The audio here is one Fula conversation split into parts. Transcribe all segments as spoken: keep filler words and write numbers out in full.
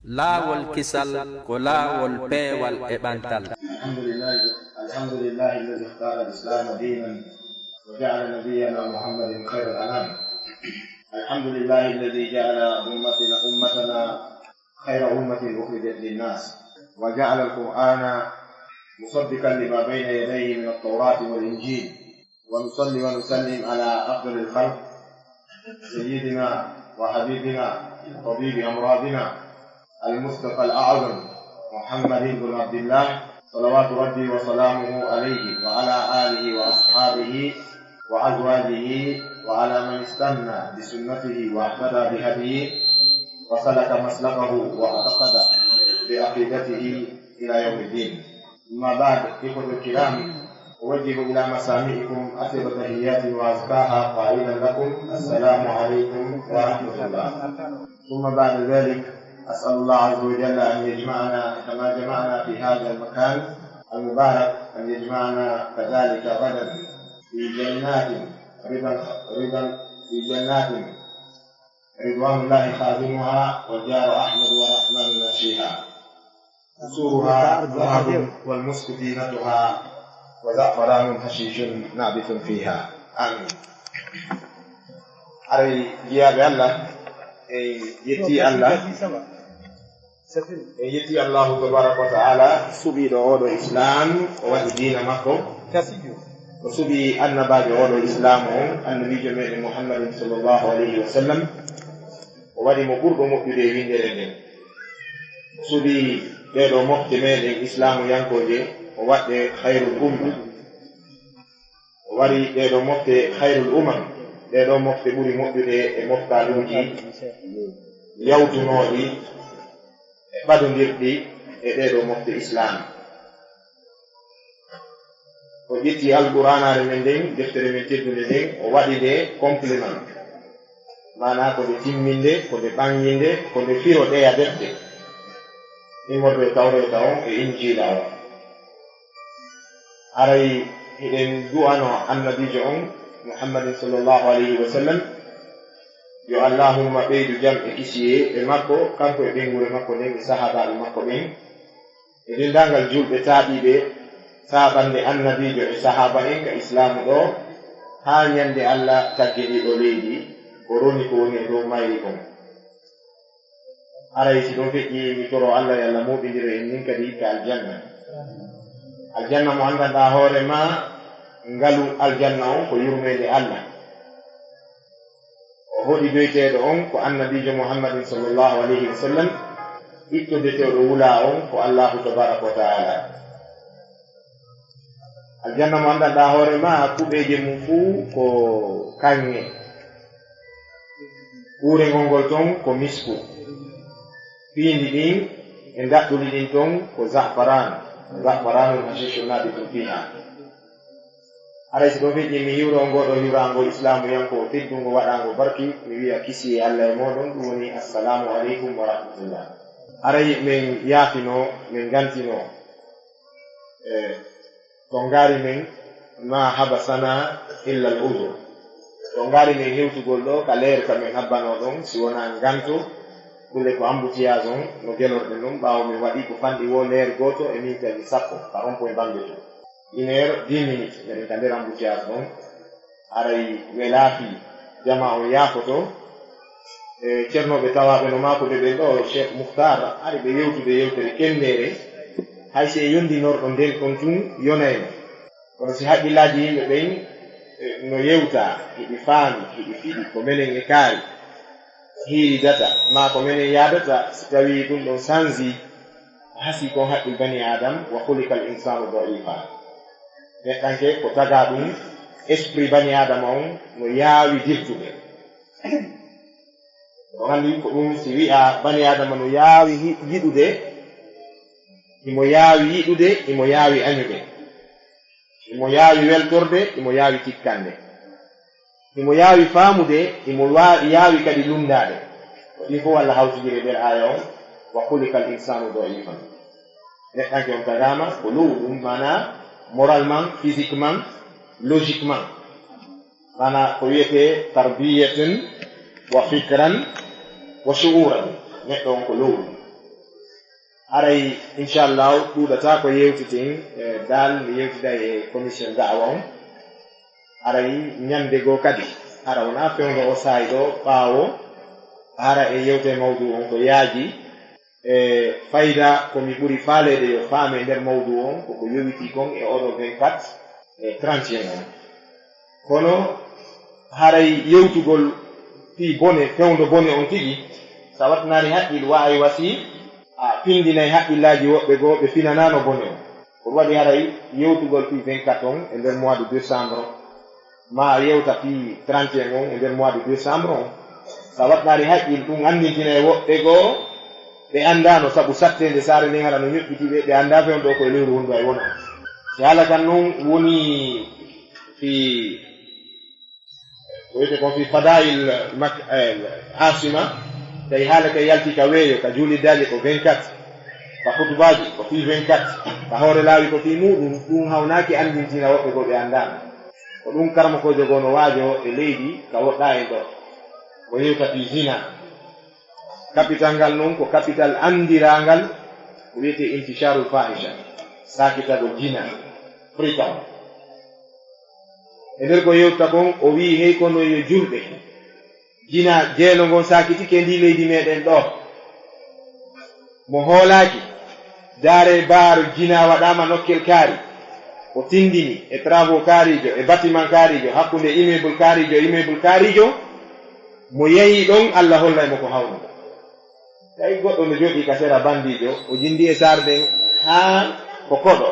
Laawol kisal ko laawol peewal e ɓantal. الحمد لله الحمد لله الذي اختار الإسلام دينا وجعل نبينا محمدا خير الأنام. الحمد لله الذي جعل أمتنا أمتنا خير أمة أخرجت للناس وجعل القرآن مصدقا لما بين يديه من التوراة والإنجيل. ونصلي ونسلم على أفضل الخلق سيدنا وحبيبنا طبيب أمراضنا المصطفى الأعظم محمد بن عبد الله صلوات ربي وسلامه عليه وعلى آله وأصحابه وأزواجه وعلى من استنى بسنته واهتدى بهديه وسلك مسلكه واعتقد بعقيدته إلى يوم الدين. أما بعد، إخوة الكرام، أوجه إلى مسامعكم أطيب تحيات وأزكاها قائلا لكم: السلام عليكم ورحمة الله. ثم بعد ذلك، أسأل الله عز وجل أن يجمعنا كما جمعنا في هذا المكان المبارك، أن يجمعنا كذلك غدا في جنات رضا، رضا، في جنات رضوان الله خازنها والجار أحمد والرحمن ناشيها. قصورها ذهب والمسك زينتها وزعفران هشيش نابت فيها. آمين. Aray jiyaaɓe Allah, en yetti Allah, en yetti Allahu tabaraka wa taala suɓiiɗo oɗo Islam, o waɗi diina makko, o suɓi annabaajo oɗo Islam on, annabiijo meɗen Muhammadin sallallahu alayhi wa sallam, o waɗi mo ɓurɗo moƴƴude e winndere nden. O suɓi ɗee ɗoo mofte meɗen islaamu yankooje, o waɗɗe khayrul umma. O wari ɗee ɗoo mofte khayrul umam, ɗee ɗoo mofte ɓuri moƴƴude e moftaaluuji yawtunooɗi e ɓadondirɗi e ɗee ɗoo mofte islaam. O ƴetti alqur'aanaare men nden, deftere men teddunde nden, o waɗi nde complément, maanaa ko nde timminde, ko nde ɓannginnde, ko nde firo ɗeya defte immorde e tawreeta on e injiila on. Aray hiɗen du'ano annabiijo on Muhammadin sallallahu alayhi wa sallam, yo allahumma ɓeydu jam e kisiyee e makko, kanko e ɓeynguure makko nden e sahaabaaɓe makko ɓen e denndaangal julɓe taaɓiiɓe saaɓannde annabiijo e sahaaba en ka islaamu ɗoo, haa ñannde Allah tagginiiɗo leydi, o roni ko woni e dow mayri kon. Aray si ɗum feƴƴi, mi toro Allah yo Allah mooɓindiro en min kadi ka aljanna. Aljanna mo anndanɗaa hoore maa, ngalu aljanna on ko yurmeende Allah. O hoɗi doyteeɗo on ko annabiijo Muhammadin sallallahu alayhi wa sallam, ɓiɗɗo deteeɗo wulaa on ko Allahu tabaraka wa taala. Aljanna mo anndanɗaa hoore maa, kuɓeeje mum fuu ko kaŋŋe. Uurengol ngol ton ko misku. Piindi ɗin e ndaɗɗuli ɗin ton ko za'faran. Za'faranun hashiishun naabitun fiihaa. Aray si ɗum feƴƴi, mi hiwro ngoo ɗoo hiwraango islaamu yanko teddungo waɗaango barki, mi wi'a kisiyee Allah e mooɗon, ɗum woni assalaamu aleykum wa rahmatullah. Aray men yaafinoo, men ngantinoo. E to ngaari men, ma habasana illa al uzur. To ngaari men hewtugol ɗoo ka leer ka men habbanoo ɗon, si wonaa nganto, kulle ko embouteillage on no gelorɗen ɗum, ɓaawo men waɗi ko fanɗi woo leer gooto e minteeji sappo ka rond-point Bambilor. Une heure dix minutes meɗen ka nder embouteillage ɗon. Aray welaafi, jamaa on yaafoto. E cernooɓe tawaaɓe no maakude ɓen ɗoo, Cheikh Mukhtar, ari ɓe yewtude yewtere kenndeere, hay si e yondinorɗo nden ɗon tun yonayno. Kono si haqqillaaji yimɓe ɓen, e, no yewta, hiɗi faami, hiɗi fiɗi, ko menen e kaari hiiri data, maa ko menen yaadata, si tawii ɗum ɗon sansi, ko hasii kon haqqil bani Aadam, wa khuliqal insaanu da'ifa. Neɗɗanke ko tagaa ɗum, esprit bani Aadama on no yaawi dirtude. On anndi ko ɗum si wi'aa bani Aadama no yaawi hi-, yiɗude, himo yaawi yiɗude, himo yaawi añude, himo yaawi weltorde, himo yaawi tikkande. Himo yaawi faamude, himo wa-, yaawi kadi lunndaade. Ko ɗin fof Allah hawtidiri e nder aaya on, wa khuliqal insaanu da'iifan. Neɗɗanke on tagaama ko low ɗum, maanaa moralement, physiquement, logiquement. Maanaa ko wiyetee tarbiyatan wa fikran wa shu'uran. Neɗɗo on ko low ɗum. Haray, inchallahu, ɗuuɗataa ko yewteten, e, dal mi yewtida e commission da'awa on. Haray ñande goo kadi, hara wonaa fewndo o saa'i ɗoo ɓaawo, hara e yewte mawdu on ko yaaji, e fayda ko mi ɓuri faaleede yo faame nder mawdu on, ko ko yowitii kon e oɗo vingt-quatre, e trente et un on. Kono haray yewtugol fii bone, fewndo bone on tigi, sa wattanaali haqqil, wa ay wasi, a findinay haqqillaaji woɓɓe goo, ɓe finanaano bone on. Ko waɗi haray yewtugol fii vingt-quatre on e nder mois de décembre, ma a yewta fii trente et un on e nder mois de décembre on, sa wattanaali haqqil, ɗum anndintinay woɓɓe goo, ɓe anndaano, sabu satteende saare nden hara no ñoƴƴiti ɓe, ɓe anndaa fewndo o ko e lewru hondu ay wona. Si haala kan non woni fii, ko wiyetee kon fii fadaa'il mak-, eh, asima, tawi haala kay yalti ka weeyo, ka juulirdaaji ko vingt-quatre, ka hutubaaji ko fii vingt-quatre, ka hoore laawi ko fii muuɗum, ɗum hawnaaki anndintina woɓɓe goo ɓe anndaano. Ko ɗum karamokoojo goo no waajoo e leydi ka woɗɗaa en ɗoo. O yewta fii zina. Capital ngal non ko capital anndiraangal ko wiyetee intisharul fahisha, saakitagol jina, Freetown. E nder ko yewta kon, o wi'i, hey kono yo julɓe, jina jeeno ngon saakitike ndii leydi meɗen ɗoo. Mo hoolaaki, daare baar jina waɗaama nokkel kaari, o tindini e travaux kaariijo, e bâtiment kaariijo, hakkunde immeuble kaariijo e immeuble kaariijo, mo yehi ɗon, Alla hollay mo ko hawnuɗo. Tawi goɗɗo no jooɗii ka sera bandiijo, o jindi e saare nden haa ko koɗo.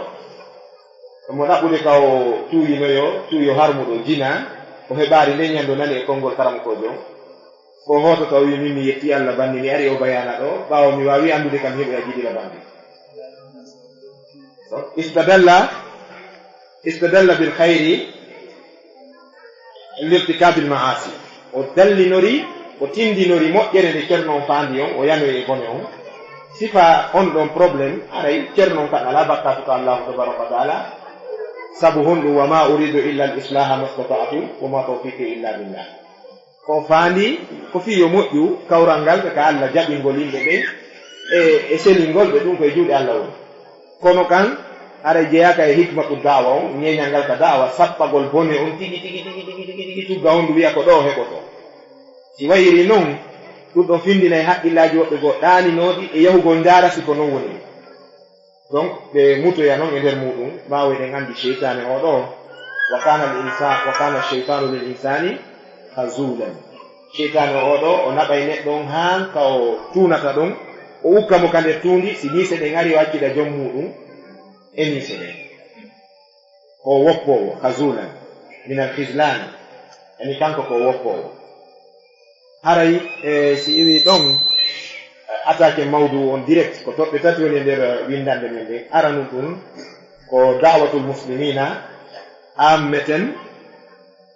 Mo ɗaɓɓude ka o tuuyinoyo, tuuyo harmuɗo jina, o heɓaali nden ñande o nani e konngol karamokoojo on. Ko o hootota o wi'i, min mi yetti Alla, banndi mi ari o bayaana ɗoo, ɓaawo mi waawi anndude kam heɓoya jiɗira banndi. Istadalla, istadalla bil khayri lirtikabil ma'asi. O dallinori, o tindinori moƴƴere nde Ceerno on faandi on, o yanoyi e bone on. Sifa on ɗon problème, haray Ceerno on kan alaa bakkaatu ka Allaahu tabaaraka wa taala. Sabu honɗum? Wa ma uridu illa al islaha mastata'tu wa ma tawfiqi illa billah. Ko faandi ko fii yo moƴƴu kawral ngal ka Alla jaɓingol yimɓe ɓen e, e selingol ɓe, ɗum ko e juuɗe Alla woni. Kono kan, haray jeyaaka e hikmatu da'wa on, ñeeñal ngal ka da'wa, sappagol bone on tigi, tigi, tigi, tigi, tigi, tigi, tugga hondu wi'a ko ɗoo heɓotoo. Si wayiri non, ɗum ɗon findinay haqqillaaji woɓɓe goo ɗaaninooɗi e yahugol ndaara si ko non woni. Donc, ɓe mutoya non e nder muuɗum, ɓaawo eɗen anndi seytaane oo ɗoo, wa kana al insa-, wa kana shaytanu lil insani khazulan. Seytaane oo ɗoo, o naɓay neɗɗo on haa ka o tuunata ɗon, o ukka mo ka nder tuundi, si miise ɗen ari, o accida jom muuɗum e miise ɗen. Ko woppoowo, khazulan, min al khizlan, yani kanko ko woppoowo. Haray, e, si iwi ɗon, e, attaque mawdu on direct, ko toɓɓe tati woni e nder, e, winndannde men nden. Aranun ɗum ko da'watul muslimina ammatan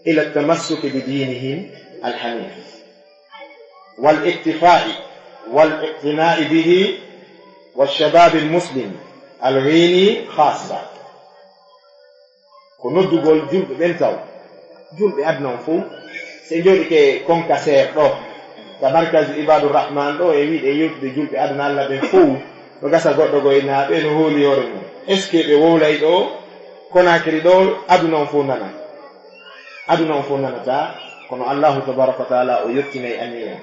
ila tamassuki bi dinihim al hanif, wal iktifa'i wal iqtina'i bihi, wa shababil muslim al ghini khassa. Ko noddugol julɓe ɓen taw, julɓe aduna on fow, si ɓe njooɗike Konkaseer ɗoo, ka markazu Ibaadu Rahman ɗoo, e wiide e yewtude julɓe aduna Alla ɓen fow, no gasa goɗɗo goo e naa ɓe no hooli hoore mum. Est-ce que ɓe wowlay ɗoo, Konakiri ɗoo, aduna on fow nana? Aduna on fow nanataa, kono Allaahu tabaaraka wa taala o yottinay anniya.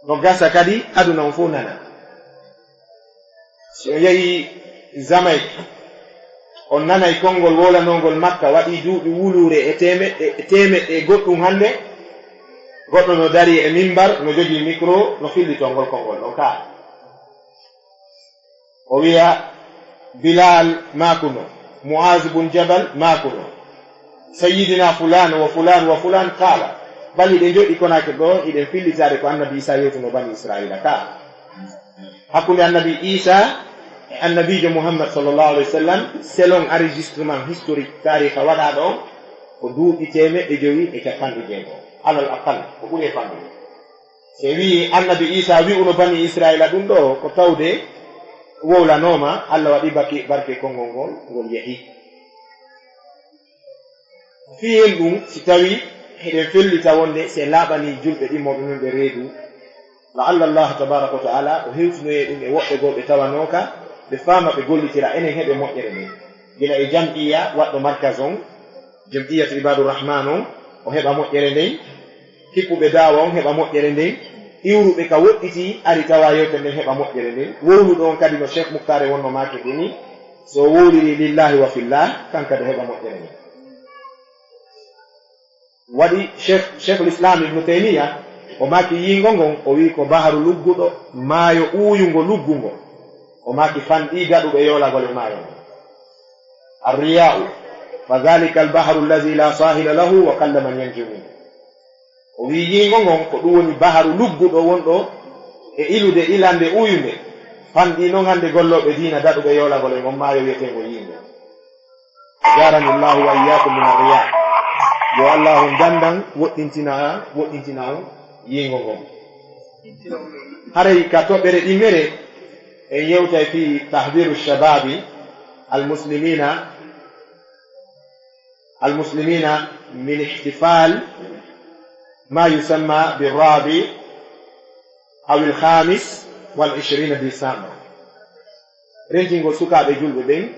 No gasa kadi aduna on fow nana. Si on yahii Jamaïque, on nanay konngol wowlanoongol Makka, waɗii duuɓi wuluure e teemeɗɗe, e teemeɗɗe e goɗɗum hannde, goɗɗo no darii e mimbar, no jogii micro, no fillitoo ngol konngol ɗon kaa. O wiya, Bilal maakuno, Mu'az bun Jabal maakuno, Sayyidina fulaan wa fulaan wa fulaan qaala. Bali ɗe njoɗi Konakiri ɗoo, hiɗen fillitaade ko Annabi Iisaa yewtuno Bani Israa'iila kaa. Hakkunde Annabi Iisaa e Annabiijo Muhammad sallallahu alayhi wa sallam, selon enregistrement historique, taariika waɗaaɗo on, ko duuɓi teemeɗɗe jowi e cappanɗe jeego. Alal aqal, ko ɓuri e fanɗude. Si en wi'i Annabi Iisaa wi'uno Bani Israa'iila ɗum ɗoo, ko tawde wowlanooma, Alla waɗi barke, barke konngol ngol, ngol yahii. Fii en ɗum, si tawii hiɗen fellita wonde si en laaɓanii julɓe ɗin mawɓe men ɓe reedu, La'alla Allah tabaraka wa ta'ala o hewtinoye ɗum e woɓɓe goo ɓe tawanooka, ɓe faama, ɓe gollitira, enen heɓe moƴƴere nden. Gila e jam'iyya waɗɗo markaz on, jam'iyyatu Ibadur Rahman on, o heɓa moƴƴere nden. Hippuɓe daawa on heɓa moƴƴere nden. Iwruɓe ka woɗɗiti ari tawa yewtere nden heɓa moƴƴere nden. Wowluɗo on kadi no Cheikh Muktare wonno maaki ni, so o wowliri lillahi wa fillah, kan kadi o heɓa moƴƴere nden. Waɗi Cheikh, Cheikhul Islam Ibnu Taymiya, o maaki yiingo ngon, o wi'i ko baharu lugguɗo, maayo uuyungo luggungo. O maaki fanɗii daɗuɓe yoolagol e maayo ngon. Arriya'u, fa dhalika al-bahru alladhi la sahila lahu wa qalla man yanju minhu. O wi'i yiingo ngon ko ɗum woni baharu lugguɗo wonɗo e ilude ilande uuyunde. Fanɗii non hannde gollooɓe diina daɗuɓe yoolagol e ngon maayo wiyeteengo yiingo. Jarani Allahu wa iyyakum min arriya. Yo Allahu dandan woɗɗintina, woɗɗintina on yiingo ngon. Haray ka toɓɓere ɗimmere en yewtay fii tahdiru shababi al-muslimina, al-muslimina min ihtifal ma yusamma bi rabi aw al-khamis wal ishrina December. Rentingol sukaaɓe julɓe ɓen,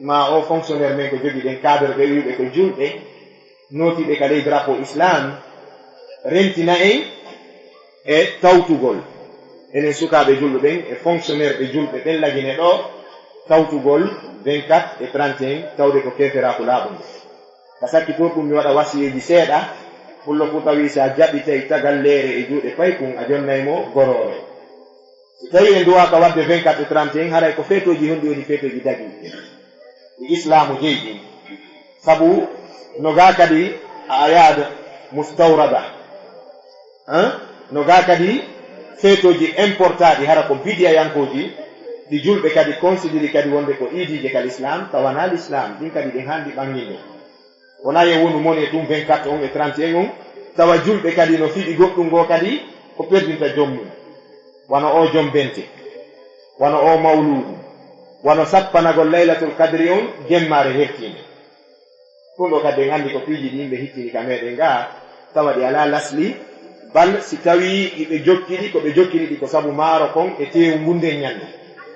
ma o fonctionnaire men ko jogii ɗen cadre ɓe wi'uɓe ko julɓe, nootiiɓe ka ley drapeau islam, rentina en e tawtugol. Enen sukaaɓe julɓe ɓen e fonctionnaire ɓe julɓe ɓen lagine ɗo, tawtugol vingt-quatre e trente et un, tawde ko keeferaaku laaɓungo. Ka sakkitorɗum mi waɗa wasiyeeji seeɗa, pullo fuu tawi si a jaɓitay tagalleere e juuɗe paykun, a jonnay mo goroore. Si tawii en duwaaka waɗde vingt-quatre e trente et un, haray ko feetooji honɗi woni feetooji dagiiɗi ɗi Islaamu jeyi ɗin? Sabu no gaa kadi a ayaad mustawrada, hein? No gaa kadi feetooji importaaɗi, hara ko bidiyayankooji, ɗi julɓe kadi considéri kadi wonde ko iidiije ka l'islam, tawa wanaa l'islam, ɗin kadi ɗin haandi ɓannginde. Wonaa yo wonu mone tun vingt-quatre on e trente et un on, tawa julɓe kadi no fiɗi goɗɗum goo kadi ko perdinta jom mum. Wano oo jom bente, wano oo mawluudu, wano sappanagol Laylatul Kadri on jemmaare hertiinde. Ɗum ɗoo kadi en anndi ko piiji ɗi yimɓe hittini ka meɗen gaa, tawa ɗi alaa lasli, bal si tawii iɓe jokki ɗi, ko ɓe jokkiri ɗi ko sabu maaro kon e teewu ngun nden ñannde.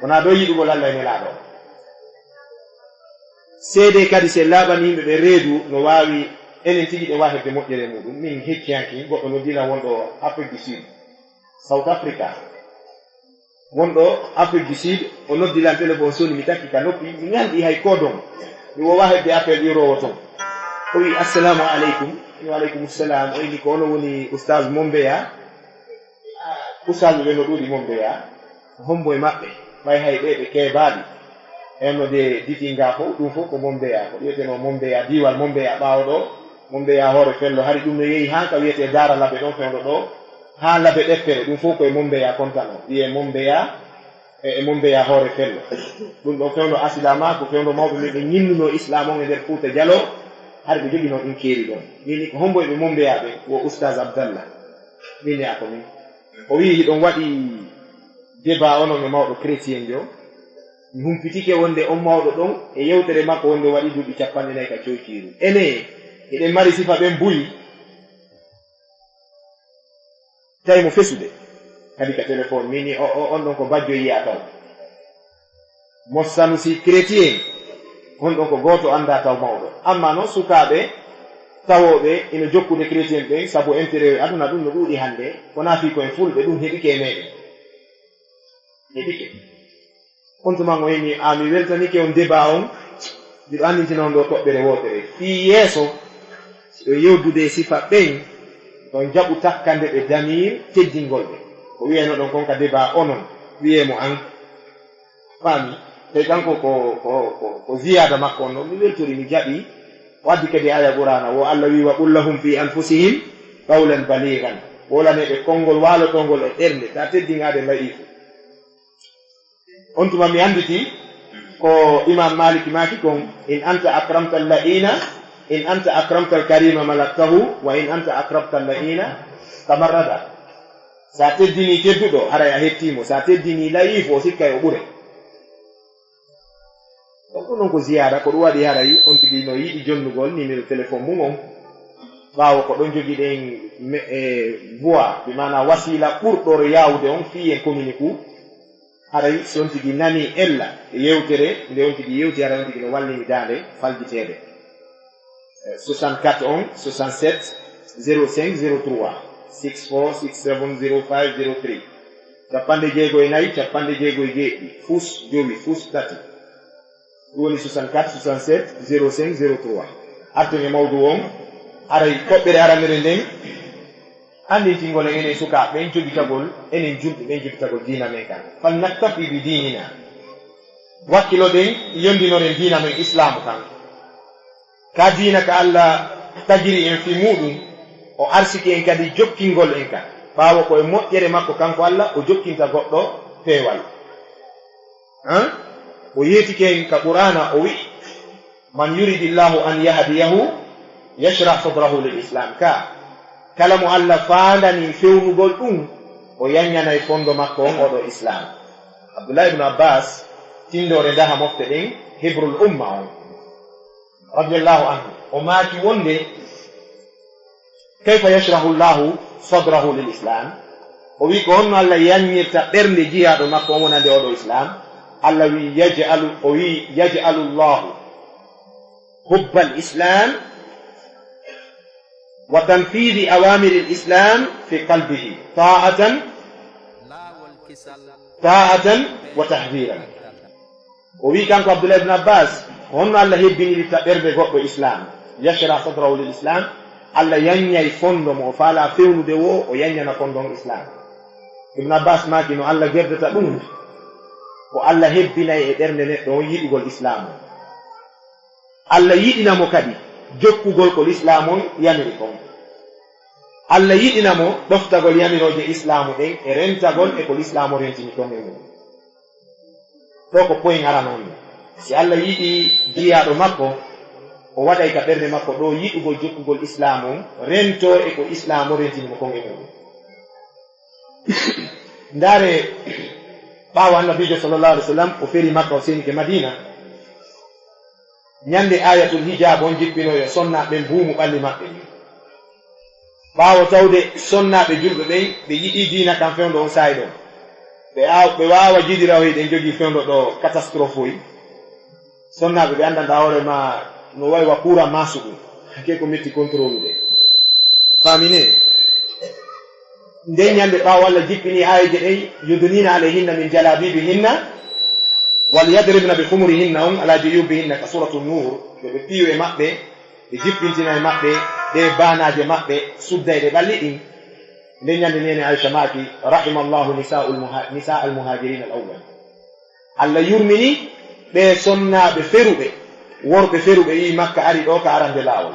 Wonaa dow yiɗugol Alla e Nelaaɗo on. Seedee kadi, si en laaɓanii yimɓe ɓe reedu, no waawi enen tigi ɗen waawi heɓde moƴƴere muuɗum. Min hecciyanke, goɗɗo noddi lan wonɗo Afrique du Sud, South Africa. Wonɗo Afrique du Sud, o noddi lan téléphone soni, mi takki ka noppi, mi ŋalɗi hay koodon. Mi woowaa heɓde appel iwroowo ton. O wi'i, "Assalamu aleykum." Mi, "Wa aleykum salam." O inni, "Ko onon woni Oustaz Mombeya?" Ustaazuɓe no ɗuuɗi Mombeya, hombo e maɓɓe, ɓay hay ɓee ɓe keebaaɗi. En no de Ditinga fof, ɗum fof ko Mombeya, ko wiyetenoo Mombeya, diiwal Mombeya ɓaawo ɗo, Mombeya Hoore Fello, hari ɗum no yehi haa ka wiyetee Daara Labe ɗon fewndo ɗo, haa Labe Ɗeppere, ɗum fof ko e Mombeya kontanoo, wiyee Mombeya e, e Mombeya Hoore Fello. Ɗum ɗon fewndo Asilaama, ko fewndo mawɓe men ɓe ñinnunoo Islaam on e nder Fuuta Jaloo, hari ɓe joginoo ɗum keeri ɗon. Min ni ko hombo e ɓe Mombeya ɓe, wo Ustaaz Abdallah. Min ni a ko min. O wi'i hiɗon waɗi débat onon e mawɗo chrétienjo. Mi humpitike wonde on mawɗo ɗon e yewtere makko wonde waɗi duuɓi capanɗe nayi ka coytiiru. Ene, hiɗen mari sifa ɓen buy. Tawi mo fesude. Kadi ka téléphone, min ni o, o, on ɗon ko bajjo yiya taw. Mo Sanusi chrétien, on ɗon ko gooto anndaa taw mawɗo. Amma noon sukaaɓe tawooɓe ina jokkude chrétien ɓen, sabu intérêt e aduna ɗum no ɗuuɗi hannde, wonaa fii ko en fulɓe, ɗum heɓike e meɗen. Heɓike. On tuma ngo inni, a mi weltanike on débat on, miɗo anndintina on ɗo toɓɓere wootere. Fii yeeso, si ɗo yewdude e sifa ɓen, ɗon jaɓu takkande ɓe damir teddingol ɓe. Ko wiyayno ɗon kon ka débat onon, wiyee mo an. Faami? Tawi kanko ko, ko, ko, ko ziyaada makko on ɗon. Mi weltori, mi jaɓi. O addi kadi aaya Qur'aana, wo Allah wi, "Wa qul lahum fi anfusihim qawlan balighan." Wolaneeɓe konngol waalotoongol e ɓernde, ta teddingaade la'ifu. On tuma mi annditi ko Imam Malik maaki kon, "In anta akramta al-la'ina, in anta akramta al-karima malaktahu, wa in anta akramta al-la'ina tamarrada." Sa teddini tedduɗo, haray a hettii mo. Sa teddini la'ifu, o sikkay o ɓure. Donc ɗum noon ko ziyaada, ko ɗum waɗi haray on tigi no yiɗi jonnugol numéro téléphone mum on. Ɓaawo ko ɗon jogiɗen me-, e voie, bi maana wasiila ɓurɗo yaawude on fii en communique, haray si on tigi nani ella e yewtere nde on tigi yewti, haray on tigi no wallini daande faljiteede. Eh, soixante-quatre on, soixante-sept, zéro cinq, zéro trois, six four six seven zéro five zéro three. Cappanɗe jeego e nayi, cappanɗe jeego e jeeɗiɗi, fus jowi, fus tati. Ɗum woni soixante-quatre, soixante-sept, zéro cinq, zéro trois. Arten e mawdu on, aray toɓɓere aranere nden, anndintingol en enen sukaaɓe ɓen jogitagol, enen julɓe ɓen jogitagol diina men kan. Fal naktafi bi diinina. Wakkiloɗen yondinoren diina men Islaamu kan. Ka diina ka Alla tagiri en fii muuɗum, o arsiki en kadi jokkingol en ka. Ɓaawo ko e moƴƴere makko kanko Alla, o jokkinta goɗɗo peewal. Han? O yeetike en ka Qur'aana, o wi'i, "Man yuridillahu an yahdiyahu yashrah sadrahu lil Islam." Ka, kala mo Alla faandani fewnugol ɗum, o yanyanay fondo makko on oɗo Islam. Abdullah ibn Abbas, tindoore daha mofte ɗen, hibrul umma on, radiyallahu anhu, o maaki wonde, "Kayfa yashrahu Allahu sadrahu lil Islam?" O wi'i, "Ko honno Alla yanyirta ɓernde jiyaaɗo makko on wonande oɗo Islam?" Alla wi'i, "Yaj'alu," o wi'i, "Yaj'alu Allahu hubbal Islam wa tanfidhi awamiril Islam fi qalbihi ta'atan, ta'atan wa tahdhiran." O wi'i kanko Abdullah ibn Abbas, "Honno Alla hebbiniritta ɓernde goɗɗo Islam? Yashra sadrahu lil Islam." Alla yanyay fondo mo o faala fewnude wo, o yanyana fondo on Islam. Ibn Abbas maaki no Alla gerdata ɗum, ko Alla hebbinay e ɓernde neɗɗo on yiɗugol Islam on. Alla yiɗina mo kadi jokkugol ko Lislaamu on yamiri kon. Alla yiɗina mo ɗoftagol yamirooje Islaamu ɗen e rentagol e ko Lislaamu rentini kon e mum. Ɗo ko poyin arano on. Si Alla yiɗi jiyaaɗo makko, o waɗay ka ɓernde makko ɗo yiɗugol jokkugol Islaamu on, rentoo e ko Islaamu rentini mo kon e mum. Ndaare, ɓaawo Annabiijo sallallahu alaihi wasallam, o feri Makka, o seenike Madiina. Ñande Ayatul Hijab on jippino yo sonnaaɓe ɓen buumu ɓalli maɓɓe. Ɓaawo tawde sonnaaɓe julɓe ɓen, ɓe yiɗi diina kan fewndo on saa'i ɗon. Ɓe aaw-, ɓe waawa jiidirawoy ɗen jogii fewndo ɗo catastrophe oy. Sonnaaɓe ɓe anndanɗaa hoore ma no wayi wa kuuran maasuɗum. Hakkee ko metti contrôlude. Faamine? Nden ñande ɓaawo Alla jippini aayeeje ɗen, "Yudniina alayhinna min jalaabiibihinna, wal yadribna bi khumurihinna" on, "ala juyuubihinna" ka Suuratu Nuur, yo ɓe piyu e maɓɓe, ɓe jippintina e maɓɓe ɗee baanaaje maɓɓe, sudda e ɗe ɓalli ɗin. Nden ñande Neene Aysa maaki, "Rahimallahu nisaa'ul muha-, nisaa'al muhaajiriina al awwal." Alla yurmini ɓee sonnaaɓe feruɓe, worɓe feruɓe iwi Makka ari ɗoo ka arande laawol.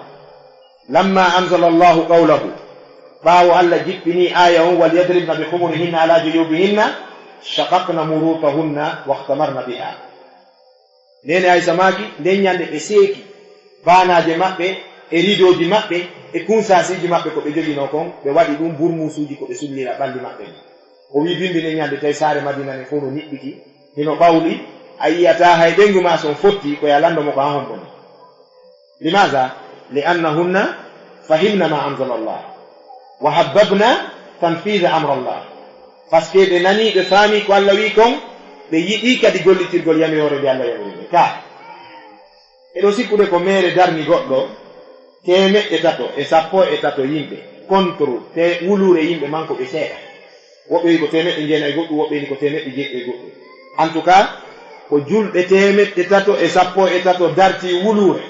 Lamma anzala Allahu qawlahu, ɓaawo Alla jippini aaya on, "Wal yadribna bi khumurihinna ala juyubihinna, shaqaqna murutahunna wakhtamarna biha." Neene Aysa maaki, nden ñande ɓe seeki baanaaje maɓɓe, e ridooji maɓɓe, e kunsaasiiji maɓɓe ko ɓe joginoo kon, ɓe waɗi ɗum burmuusuuji ko ɓe sullira ɓalli maɓɓe ɗin. O wi'i bimbi nden ñande tawi saare Madiina nden fow no niɓɓiti, hino ɓawli, a yi'ataa hay ɓeyngu maa so on fotti, ko yo a lanndo mo ko haa hombo ni. Limaza? Li annahunna fahimna ma anzala Allah, wa habbabna tanfiza amra Allah. Parce que ɓe nanii, ɓe faamii ko Alla wi'i kon, ɓe yiɗii kadi gollitirgol yamiroore nde Alla yamiri nde. Ka, eɗo sikkude ko meere darni goɗɗo teemeɗɗe tato e sappo e tato yimɓe contre te wuluure yimɓe manko ɓe seeɗa. Woɓɓe wi'i ko teemeɗɗe jeenayi goɗɗum, woɓɓe wi'i ko teemeɗɗe jeeɗiɗi goɗɗum. En tout cas, ko julɓe teemeɗɗe tato e sappo e tato dartii wuluure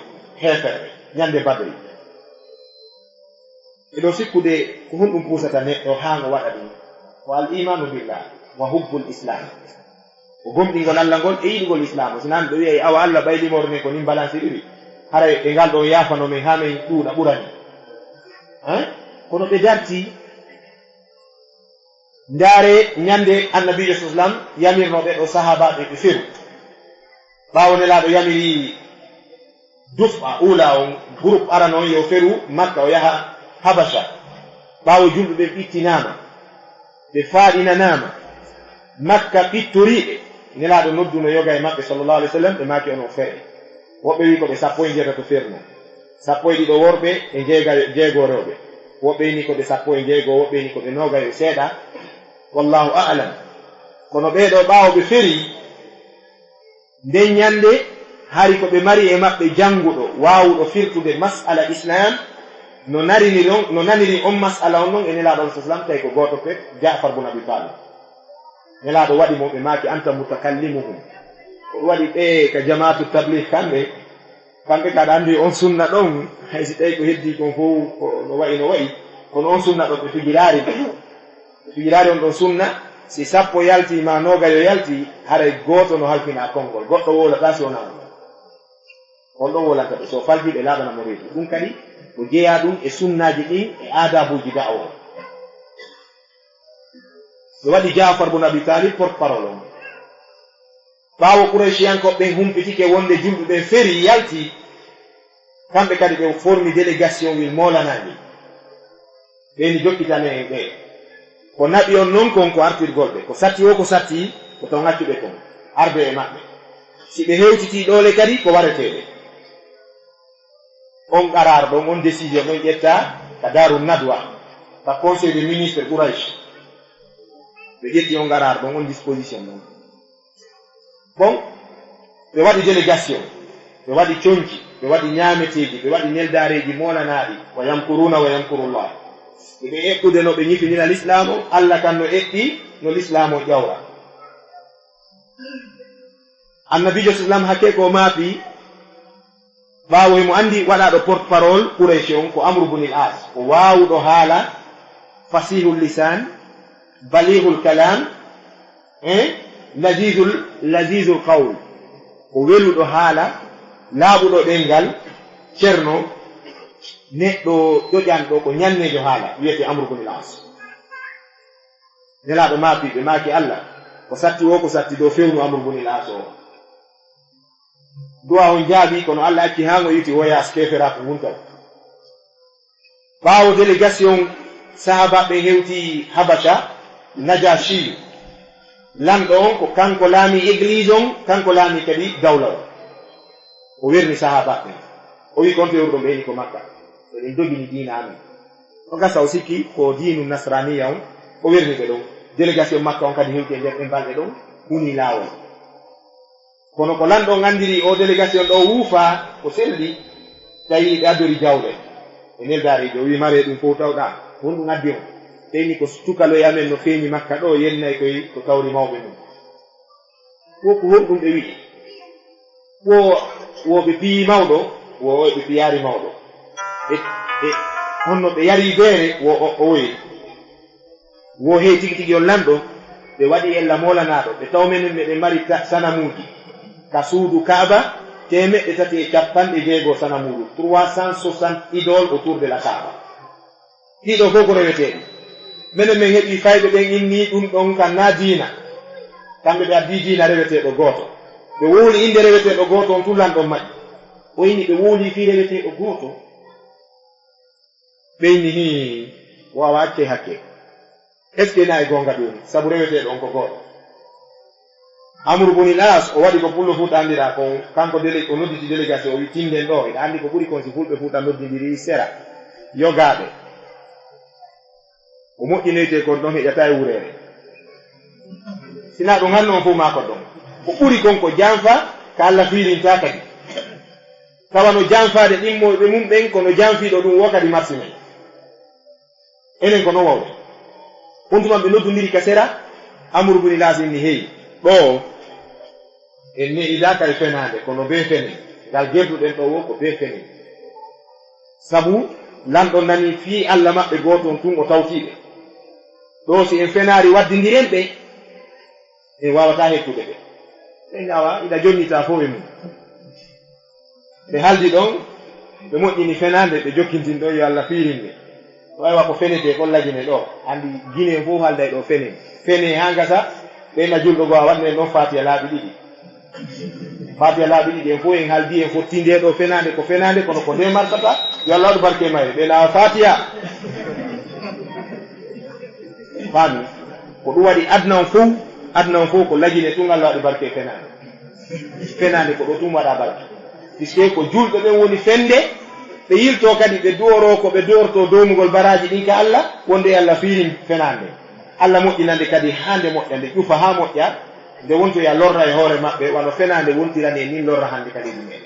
heeferɓe ñande Badri. Eɗo sikkude ko honɗum puusata neɗɗo haa ngo waɗa ɗum? Ko al imaanu billah wa hubbul islam. Ko gomɗingol Alla ngol e yiɗugol Islaamu. Si naa ɓe wi'ay, "Awa Alla ɓay limoore nden ko nin balansiriri, haray e ngal ɗoo yaafano men haa men ɗuuɗa ɓurani." Hein? Kono ɓe dartii. Ndaare ñande Annabiijo sallallahu alaihi wasallam yamirno ɓee ɗoo sahaabaaɓe ɓe feru. Ɓaawo Nelaaɗo yamiri duf'a ula on, groupe arano on, yo feru Makka, o yaha Habasha. Ɓaawo julɓe ɓen ɓittinaama, ɓe faaɗinanaama, Makka ɓittorii ɓe, Nelaaɗo nodduno yoga e maɓɓe, sallallahu alaihi wasallam, ɓe maaki, "Onon fere." Woɓɓe wi'i ko ɓe sappo e njeetato ferno. Sappo e ɗiɗo worɓe e jeegayo, jeego rewɓe. Woɓɓe ini ko ɓe sappo e jeego, woɓɓe ini ko ɓe noogayo e seeɗa. Wallahu a'lam. Kono ɓee ɗoo, ɓaawo ɓe ferii, nden ñannde, hari ko ɓe mari e maɓɓe jannguɗo, waawuɗo firtude mas'ala Islaam, no narini ɗon, no naniri on mas'ala on ɗon e Nelaaɗo, alayhi salaam, tawi ko gooto pet, Ja'far bun Abi Talib. Nelaaɗo waɗi mo, ɓe maaki, "Anta mutakallimuhum." Ko waɗi ɓe ka jamaatu tabligh kamɓe, kamɓe ka aɗa anndi on sunna ɗon, hay si tawi ko heddii kon fof ko no wayi no wayi, kono on sunna ɗon ɓe fijiraari. Ɓe fijiraari on ɗon sunna, si sappo yalti ma noogayo yalti, haray gooto no halfina konngol, goɗɗo wowlataa si wonaa on. On ɗon wowlanta ɓe, so falji ɓe laaɓana mo reedu. Ɗum kadi ko jeyaa ɗum e sunnaaji ɗin e aadaabuuji da'wa on. Ɓe waɗi Jaafar bun Abi Talib porte-parole on. Ɓaawo Qurayshiyankooɓe ɓen humpitike wonde julɓe ɓen ferii, yalti, kamɓe kadi ɓe formi délégation wil moolanaaji. Ɓe ni jokkitane en ɓe. Ko naɓi on non kon ko artirgol ɓe. Ko satti o ko satti, ko taw ŋaccuɓe kon. Arde e maɓɓe. Si ɓe hewtitii ɗoole kadi, ko wareteeɓe. On qaraar ɗon, on décision ɗon ƴetta ka Daaru Nadwa, ka Conseil des ministres Quraysh. Ɓe ƴetti on qaraar ɗon, on disposition ɗon. Bon, ɓe waɗi délégation, ɓe waɗi conci, ɓe waɗi ñaameteeji, ɓe waɗi neldaareeji moolanaaɗi, wa yamkuruuna wa yamkurullah. Ɓe eɓɓude no ɓe ñifinira Lislaam on, Alla kan no eɓɓi no Lislaam on ƴawra. Annabiijo Islam hakke ko maapi, ɓaawo himo anndi waɗaaɗo porte-parole Quraysh on ko Amru bun al-As, ko waawuɗo haala, fasihul lisan, balighul kalam, eh, lazizul, lazizul qawl. Ko weluɗo haala, laaɓuɗo ɗemngal, ceerno, neɗɗo ƴoƴanɗo, ko ñanneejo haala, wiyetee Amru bun al-As. Nelaaɗo maapi, ɓe maaki Alla, ko satti o, ko satti ɗo fewnu Amru bun al-As o. Du'a on jaabi, kono Alla acci haa ngo iwti woyaas keeferaaku ngun taw. Ɓaawo délégation sahaabaaɓe hewti Habasha, Najashi, lanɗo on ko kanko laami église on, kanko laami kadi dawla on. O werni sahaabaaɓe ɓen. O wi, "Kon fewruɗon ɓe ni ko Makka. Eɗen dogini diina amen." O gasa o sikki ko diinu Nasraniya on, o werni ɓe ɗon. Délégation Makka on kadi hewti e nder ɓe balɗe ɗon, huni laawol. Kono ko lanɗo on anndiri o délégation ɗo wuufa, ko selli, tawi ɓe addori jawle e neldaareejo, o wi, "Mare ɗum fof tawɗa, honɗum addi on?" Tawi ni ko cukaloy amen no feeñi Makka ɗo, yennay koy ko tawri mawɓe mum. Ko, ko honɗum ɓe wi'i? Wo, wo ɓe piyi mawɗo, wo ɓe piyaari mawɗo. Ɓe, ɓe, honno ɓe yari beere, wo o, o woyi. Wo hey tigi tigi on lanɗo, ɓe waɗi ella moolanaaɗo, ɓe taw menen meɗen mari ta-, sanamuuji. Ka suudu Kaaba, teemeɗɗe tati e capanɗe jeego sanamuudu, trois cent soixante idoles autour de la Kaaba. Ɗiɗo fof ko reweteeɗi. Menen men heɓi fayɓe ɓen inni ɗum ɗon kan na diina. Kamɓe ɓe addi diina reweteeɗo gooto. Ɓe wowli innde reweteeɗo gooto on tun lanɗo maɓɓe. O inni ɓe wowli fii reweteeɗo gooto. Ɓe inni, "Hii, waawa acce hakke. Est-ce que na e goonga ɗum? Sabu reweteeɗo on ko gooto." Amru bun al-As, o waɗi ko pullo Fuuta anndiraa kon, kanko délé-, o nodditi délégation, o wi, "Tinden ɗo, hiɗa anndi ko ɓuri kon si fulɓe Fuuta noddindiri sera, yogaaɓe. Ko moƴƴinoytee kon ɗon heƴataa e wureere." Sinaa ɗum hanno on fof maa ko ɗon. Ko ɓuri kon ko janfa, ka Alla fiirintaa kadi. Tawa no janfaade ɗimmoyɓe mum ɓen, kono janfiiɗo ɗum wo kadi marsinay. Enen ko non wawde. On tuma ɓe noddundiri ka sera, Amru bun al-As inni, "Hey, ɗo en ne'idaaka e fenaande, kono bee fene. Ngal gerduɗen ɗo wo ko bee fene. Sabu lanɗo nani fii Alla maɓɓe gooto on tun o tawtiiɓe. Ɗo si en fenaari waddindiren ɓe, en waawataa hettude ɓe." Ɓe ngawa, ina jonnita fof e mum. Ɓe haldi ɗon, ɓe moƴƴini fenaande, ɓe jokkintin ɗon yo Alla fiirin ɓe. Ko aywa ko fenetee, kon lagine ɗo. Anndi Gine fof halday ɗo fene. Fene haa ngasa, ɓe na julɗo goo a waɗnen ɗon Faatiya laabi ɗiɗi. Faatiya laabi ɗiɗi, en fof en haldi, en fotti nde ɗo fenaande, ko fenaande, kono ko nde martata, yo Alla waɗu barke e mayre. Ɓe na Faatiya. Faami? Ko ɗum waɗi aduna on fof, aduna on fof ko lagine tun Alla waɗi barke e fenaande. Fenaande ko ɗo tun waɗa barke. Puisque ko julɓe ɓen woni fende, Ɓe yiltoo kadi, ɓe duworoo ko ɓe duwortoo doomugol baraaji ɗin ka Alla, wonde yo Alla fiirin fenaande. Alla moƴƴinande kadi haa nde moƴƴa, nde ƴufa haa moƴƴa, nde wontoya lorra e hoore maɓɓe, wano fenaande wontirani en nin lorra hannde ka leydi meɗen.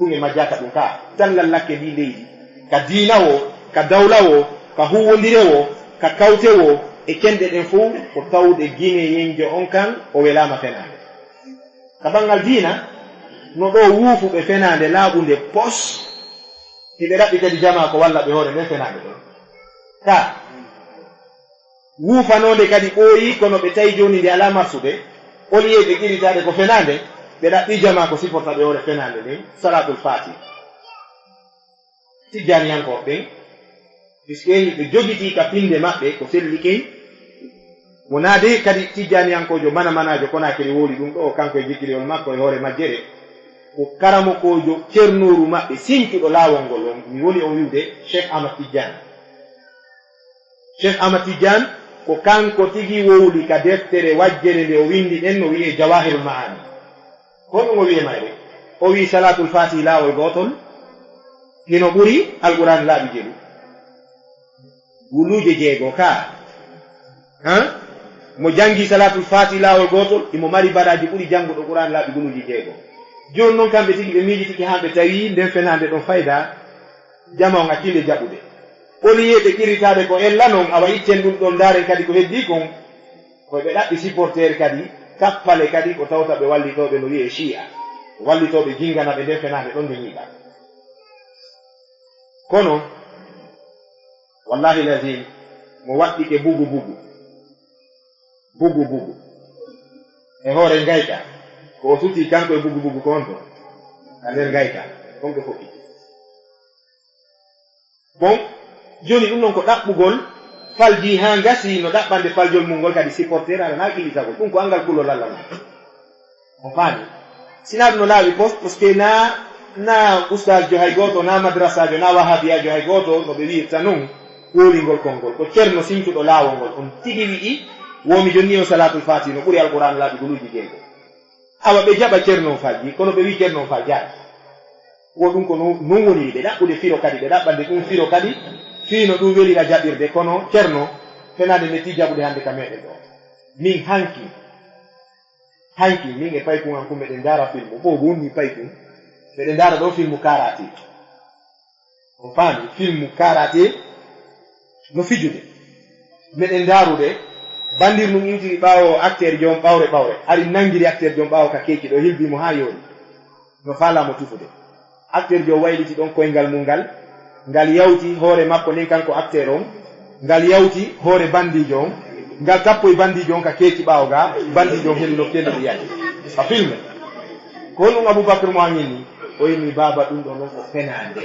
Ɗum e majjata ɗum ka tallal lakke ndi leydi, ka diina woo, ka dawla woo, ka huuwondire woo, ka kawte woo, e kenɗe ɗen fow ko tawde Gineyenjo on kan o welaama fenaande. Ka banngal diina, no ɗoo wuufuɓe fenaande laaɓunde pos, hiɓe raɓɓi kadi jamaa ko walla ɓe hoore nden fenaande ɗon. Ka wuufanoonde kadi ɓooyi, kono ɓe tawi jooni nde alaa marsude, oliyee ɓe qiritaade ko fenaande, ɓe ɗaɓɓi jamaa ko siporta ɓe hoore fenaande nden, Salaatul Faati. Tijjaaniyankooɓe ɓen, puisque hiɓe jogitii ka pinnde maɓɓe ko sellike, wonaa de kadi tijjaaniyankoojo mana manaajo Konaakiri wowli ɗum ɗoo, kanko e jikkiliwol makko e hoore majjere, ko karamokoojo cernooru maɓɓe, sincuɗo laawol ngol on, mi woni on wi'ude Cheikh Ahmad Tijjaan. Cheikh Ahmad Tijjaan ko kanko tigi wowli ka deftere wajjere nde o winndi ɗen, no wi'ee Jawaahirul Ma'aani. Ko honɗum o wi'ee mayre? O wi'i Salaatul Faatihi laawol gootol hino ɓuri Alqur'aan laaɓi jeɗu. Guluuje jeego ka. Han? Mo janngi Salaatul Faatihi laawol gootol, imo mari baraaji ɓuri jannguɗo Qur'aan laaɓi guluuje jeego. Jooni non kamɓe tigi ɓe miijitike haa ɓe tawi nden fenaande ɗon fayda, jama on hakkille jaɓude. Oliyee ɓe qiritaade ko ella non, awa itten ɗum ɗon, ndaaren kadi ko heddii kon. Ko ɓe ɗaɓɓi supporter kadi, tappale kadi ko tawta ɓe wallitooɓe no wi'ee Shi'a. Wallitooɓe jingana ɓe nden fenaande ɗon nde ñiiɓa. Kono, wallahi lazim, mo waɗɗike bugu bugu. Bugu bugu. E hoore ngayka. Ko o sutii kanko e bugu bugu ko on to. Ka nder ngayka. On ɓe fokkiti. Bon, jooni ɗum ɗon ko ɗaɓɓugol falji haa ngasi no ɗaɓɓande faljol mum ngol kadi supporter aɗa na qillitagol. Ɗum ko anngal kulol Alla non. On faami? Sinaa ɗum no laaɓi pos, parce que na, na ustaasjo hay gooto, na madrasaajo, na wahabiyaajo hay gooto, no ɓe wi'irta non, wowlingol konngol. Ko ceerno sincuɗo laawol ngol, on tigi wi'i, wo mi jonni on Salaatul Faatihi no ɓuri Alqur'aan laaɓi guluuji jeego. Awa ɓe jaɓa ceerno on falji, kono ɓe wi'i ceerno on faljaaki. Wo ɗum ko non, non woniri, ɓe ɗaɓɓude firo kadi, ɓe ɗaɓɓande ɗum firo kadi, fii no ɗum welira jaɓirde, kono ceerno, fenaande metti jaɓude hannde ka meɗen ɗo. Min hanki, hanki, min e paykun an kun meɗen ndaara filmu, ɓo wonni paykun, meɗen ndaara ɗo filmu karate. On faami, filmu karate no fijude. Meɗen ndaarude, bandir ɗum iwtiri ɓaawo acteur joom ɓawre ɓawre, ari nangiri acteur joom ɓaawo ka keeci ɗo, hilbi mo haa yoori. No faalaa mo tufude. Acteur jo wayliti ɗon koyngal mum ngal, ngal yawti hoore makko nden kanko acteur on, ngal yawti hoore bandiijo on, ngal tappoyi bandiijo on ka keeci ɓaawo ga, bandiijo on heli nokkeeli ɗi yahi. A filme. Ko honɗum Abubakar mo aŋini? O inni, "Baaba, ɗum ɗo non ko fenaande."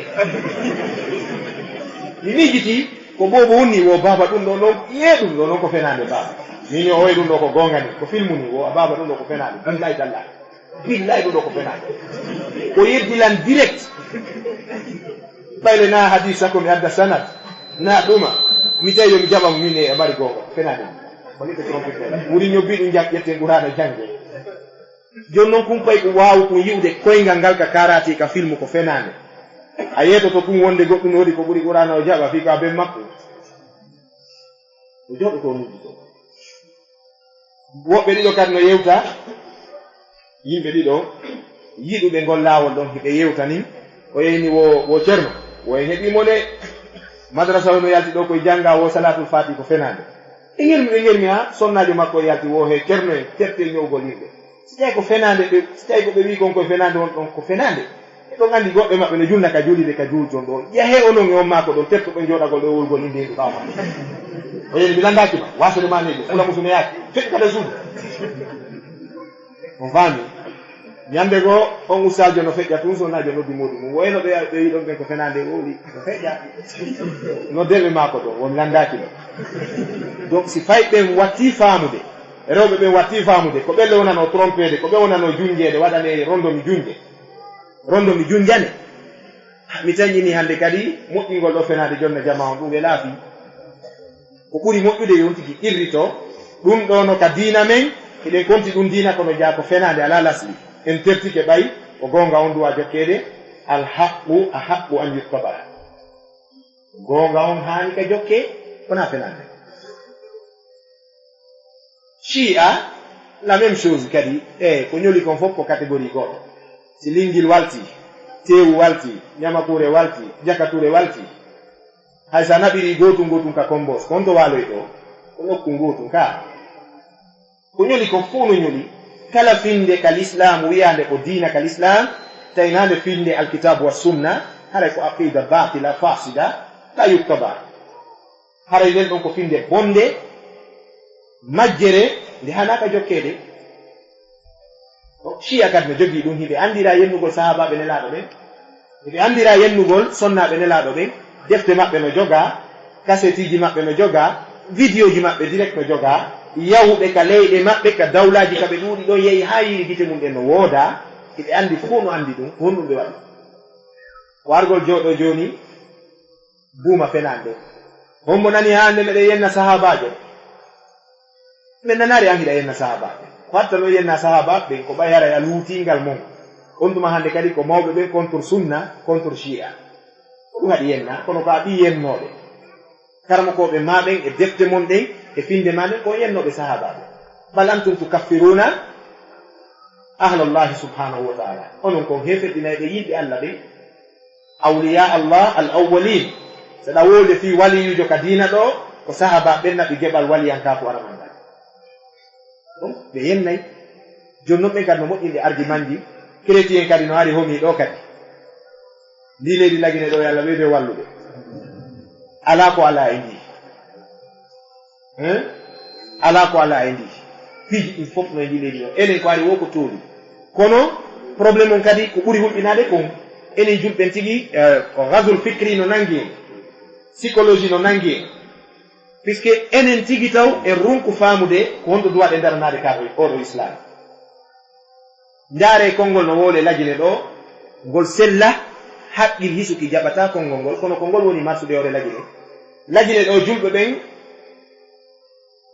Mi miijiti, ko boobo woni wo baaba ɗum ɗo non, yee ɗum ɗo non ko fenaande baaba. Min o oye ɗum ɗo ko goonga ni, ko filmu ni, wo a baaba ɗum ɗo ko fenaande. Billahi tallahi. Billahi ɗum ɗo ko fenaande. O yeddi lan direct. Ɓayle na hadis sakko mi adda sanad. Na ɗuma. Mi tawi yo mi jaɓa mo min e mari goonga. Fenaande. Ko ni ɓe trompé. Wuri ñobbi ɗum jam ƴetten Qur'aana jannge. Jooni non kun pay ko waawu kun yi'ude koyngal ngal ka karate ka filmu ko fenaande. A yeetoto kun wonde goɗɗum no waɗi ko ɓuri Qur'aana o jaɓa fii ko a ben makko. O jooɗoto o nodduto. Woɓɓe ɗiɗo kadi no yewta, yimɓe ɗiɗo yiɗuɓe ngol laawol ɗon, hiɓe yewta nin, o yeyni wo, wo ceerno, wo en heɓii mo le, madrasa o no yalti ɗo koye jannga wo Salaatul Faati ko fenaande. Ɓe ngermi, ɓe ngermi haa sonnaajo makko o yalti wo he ceerno en, terte ñowgol yimɓe. Si tawi ko fenaande ɓe, si tawi ko ɓe wii kon koye fenaande on ɗon ko fenaande. Eɗon anndi goɗɗo e maɓɓe no julna ka juulirde ka juulton ɗo. Yahee onon e on maako ɗon, teftoɗon jooɗagol ɗo e wowlugol innde henndu ɓaawo maɓɓe. O yeni mi lanndaaki ma, waasere ma neeɓi, fula musu neyaaki, feƴƴu ka nder suudu. On faami? Ñande goo, on ustaajo no feƴƴa tun, sonnaajo noddi moodu mum. Woyno ɓe, ɓe wiɗon ɓen ko fenaande wowli, no feƴƴa. Noddeeɓe maako ɗon, won lanndaaki ɗon. Donc, si fay ɓen wattii faamude, rewɓe ɓen wattii faamude, ko ɓen le wonanoo trompeede, ko ɓen wonanoo junjeede, waɗanee rondo mi junje. Rondo mi junjane. Mi tañini hannde kadi moƴƴingol ɗo fenaande jonna jamaa on, ɗum welaa fii. Ko ɓuri moƴƴude yo on tigi qirrito ɗum ɗo no ka diina men, hiɗen konti ɗum diina kono jaa ko fenaande alaa lasli. En tertike ɓay ko goonga on duwaa jokkeede, Alhaqqu ahaqqu an yuttaba. Goonga on haani ka jokke, wonaa fenaande. Shi'a, la même chose kadi, e ko ñoli kon fof ko catégorie gooto. Si Linngil walti, Teewu walti, Ñamakuure walti, Jakature walti, hay so a naɓiri gootun gootun ka Kombos, ko on to waaloy ɗo, ko nokku gootun ka. Ko ñoli kon fof no ñoli, kala finnde ka Lislaam wiyaande ko diina ka Lislaam, tawi naa nde finnde Alkitaabu wa Sunna, haray ko aqida baatila, fasida, la yuttaba. Haray nden ɗon ko finnde bonnde, majjere, nde haanaaka jokkeede. Shiya kadi no jogii ɗum, hiɓe anndira yennugol sahaabaaɓe Nelaaɗo ɓen, hiɓe anndira yennugol sonnaaɓe Nelaaɗo ɓen, defte maɓɓe no jogaa, kasetiiji maɓɓe no jogaa, vidéoji maɓɓe direct no jogaa, yahuɓe ka leyɗe maɓɓe, ka dawlaaji ka ɓe ɗuuɗi ɗon, yehi haa yiiri gite mum ɗen no woodaa, hiɓe anndi fof no anndi ɗum, ko honɗum ɓe waɗi? Ko argol jooɗo jooni, buuma fenaande. Hombo nani hannde meɗen yenna sahaabaajo? Men nanaari an hiɗa yenna sahaabaaɓe. Ko hatta no yenna sahaabaaɓe ɓen, ko ɓay haray a luutingal mon. On tuma hannde kadi ko mawɓe ɓen contre sunna, contre shi'a. Ko ɗum haɗi yenna, kono ko a ɓii yennooɓe. Karamokooɓe maa ɓen e defte mon ɗen e finnde maa nden ko yennooɓe sahaabaaɓe. Bal antum tukaffiruna ahlallahi subhanahu wa ta'ala. Onon kon heeferɗinayɓe yimɓe Allah ɓen. Awliya Allah al awwalin. Saɗa wowle fii waliyuujo ka diina ɗo, ko sahaaba ɓen naɓi geɓal waliyankaaku aramanngal. Ɗum ɓe yennay. Jooni non ɓen kadi no moƴƴinde argumentji. Chrétien kadi no ari homii ɗo kadi. Ndii leydi Lagine ɗo, yo Allah ɓeydu e wallude. Alaa ko alaa e ndii. Hein? Alaa ko alaa e ndii. Piiji ɗin fof no e ndii leydi ɗo. Enen ko ari wo ko tooli. Kono problème on kadi ko ɓuri hulɓinaade kon. Enen julɓe tigi, eh, ko ghazwul fikri no nangi en. Psychologie no nangi en. Puisque enen tigi taw en runku faamude ko honto duwaɗen daranaade ka oɗo Islam. Ndaare konngol no wowle Lagine ɗo, ngol sella, haqqil hisuki jaɓata konngol ngol, kono ko ngol woni marsude hoore Lagine. Lagine ɗo julɓe ɓen,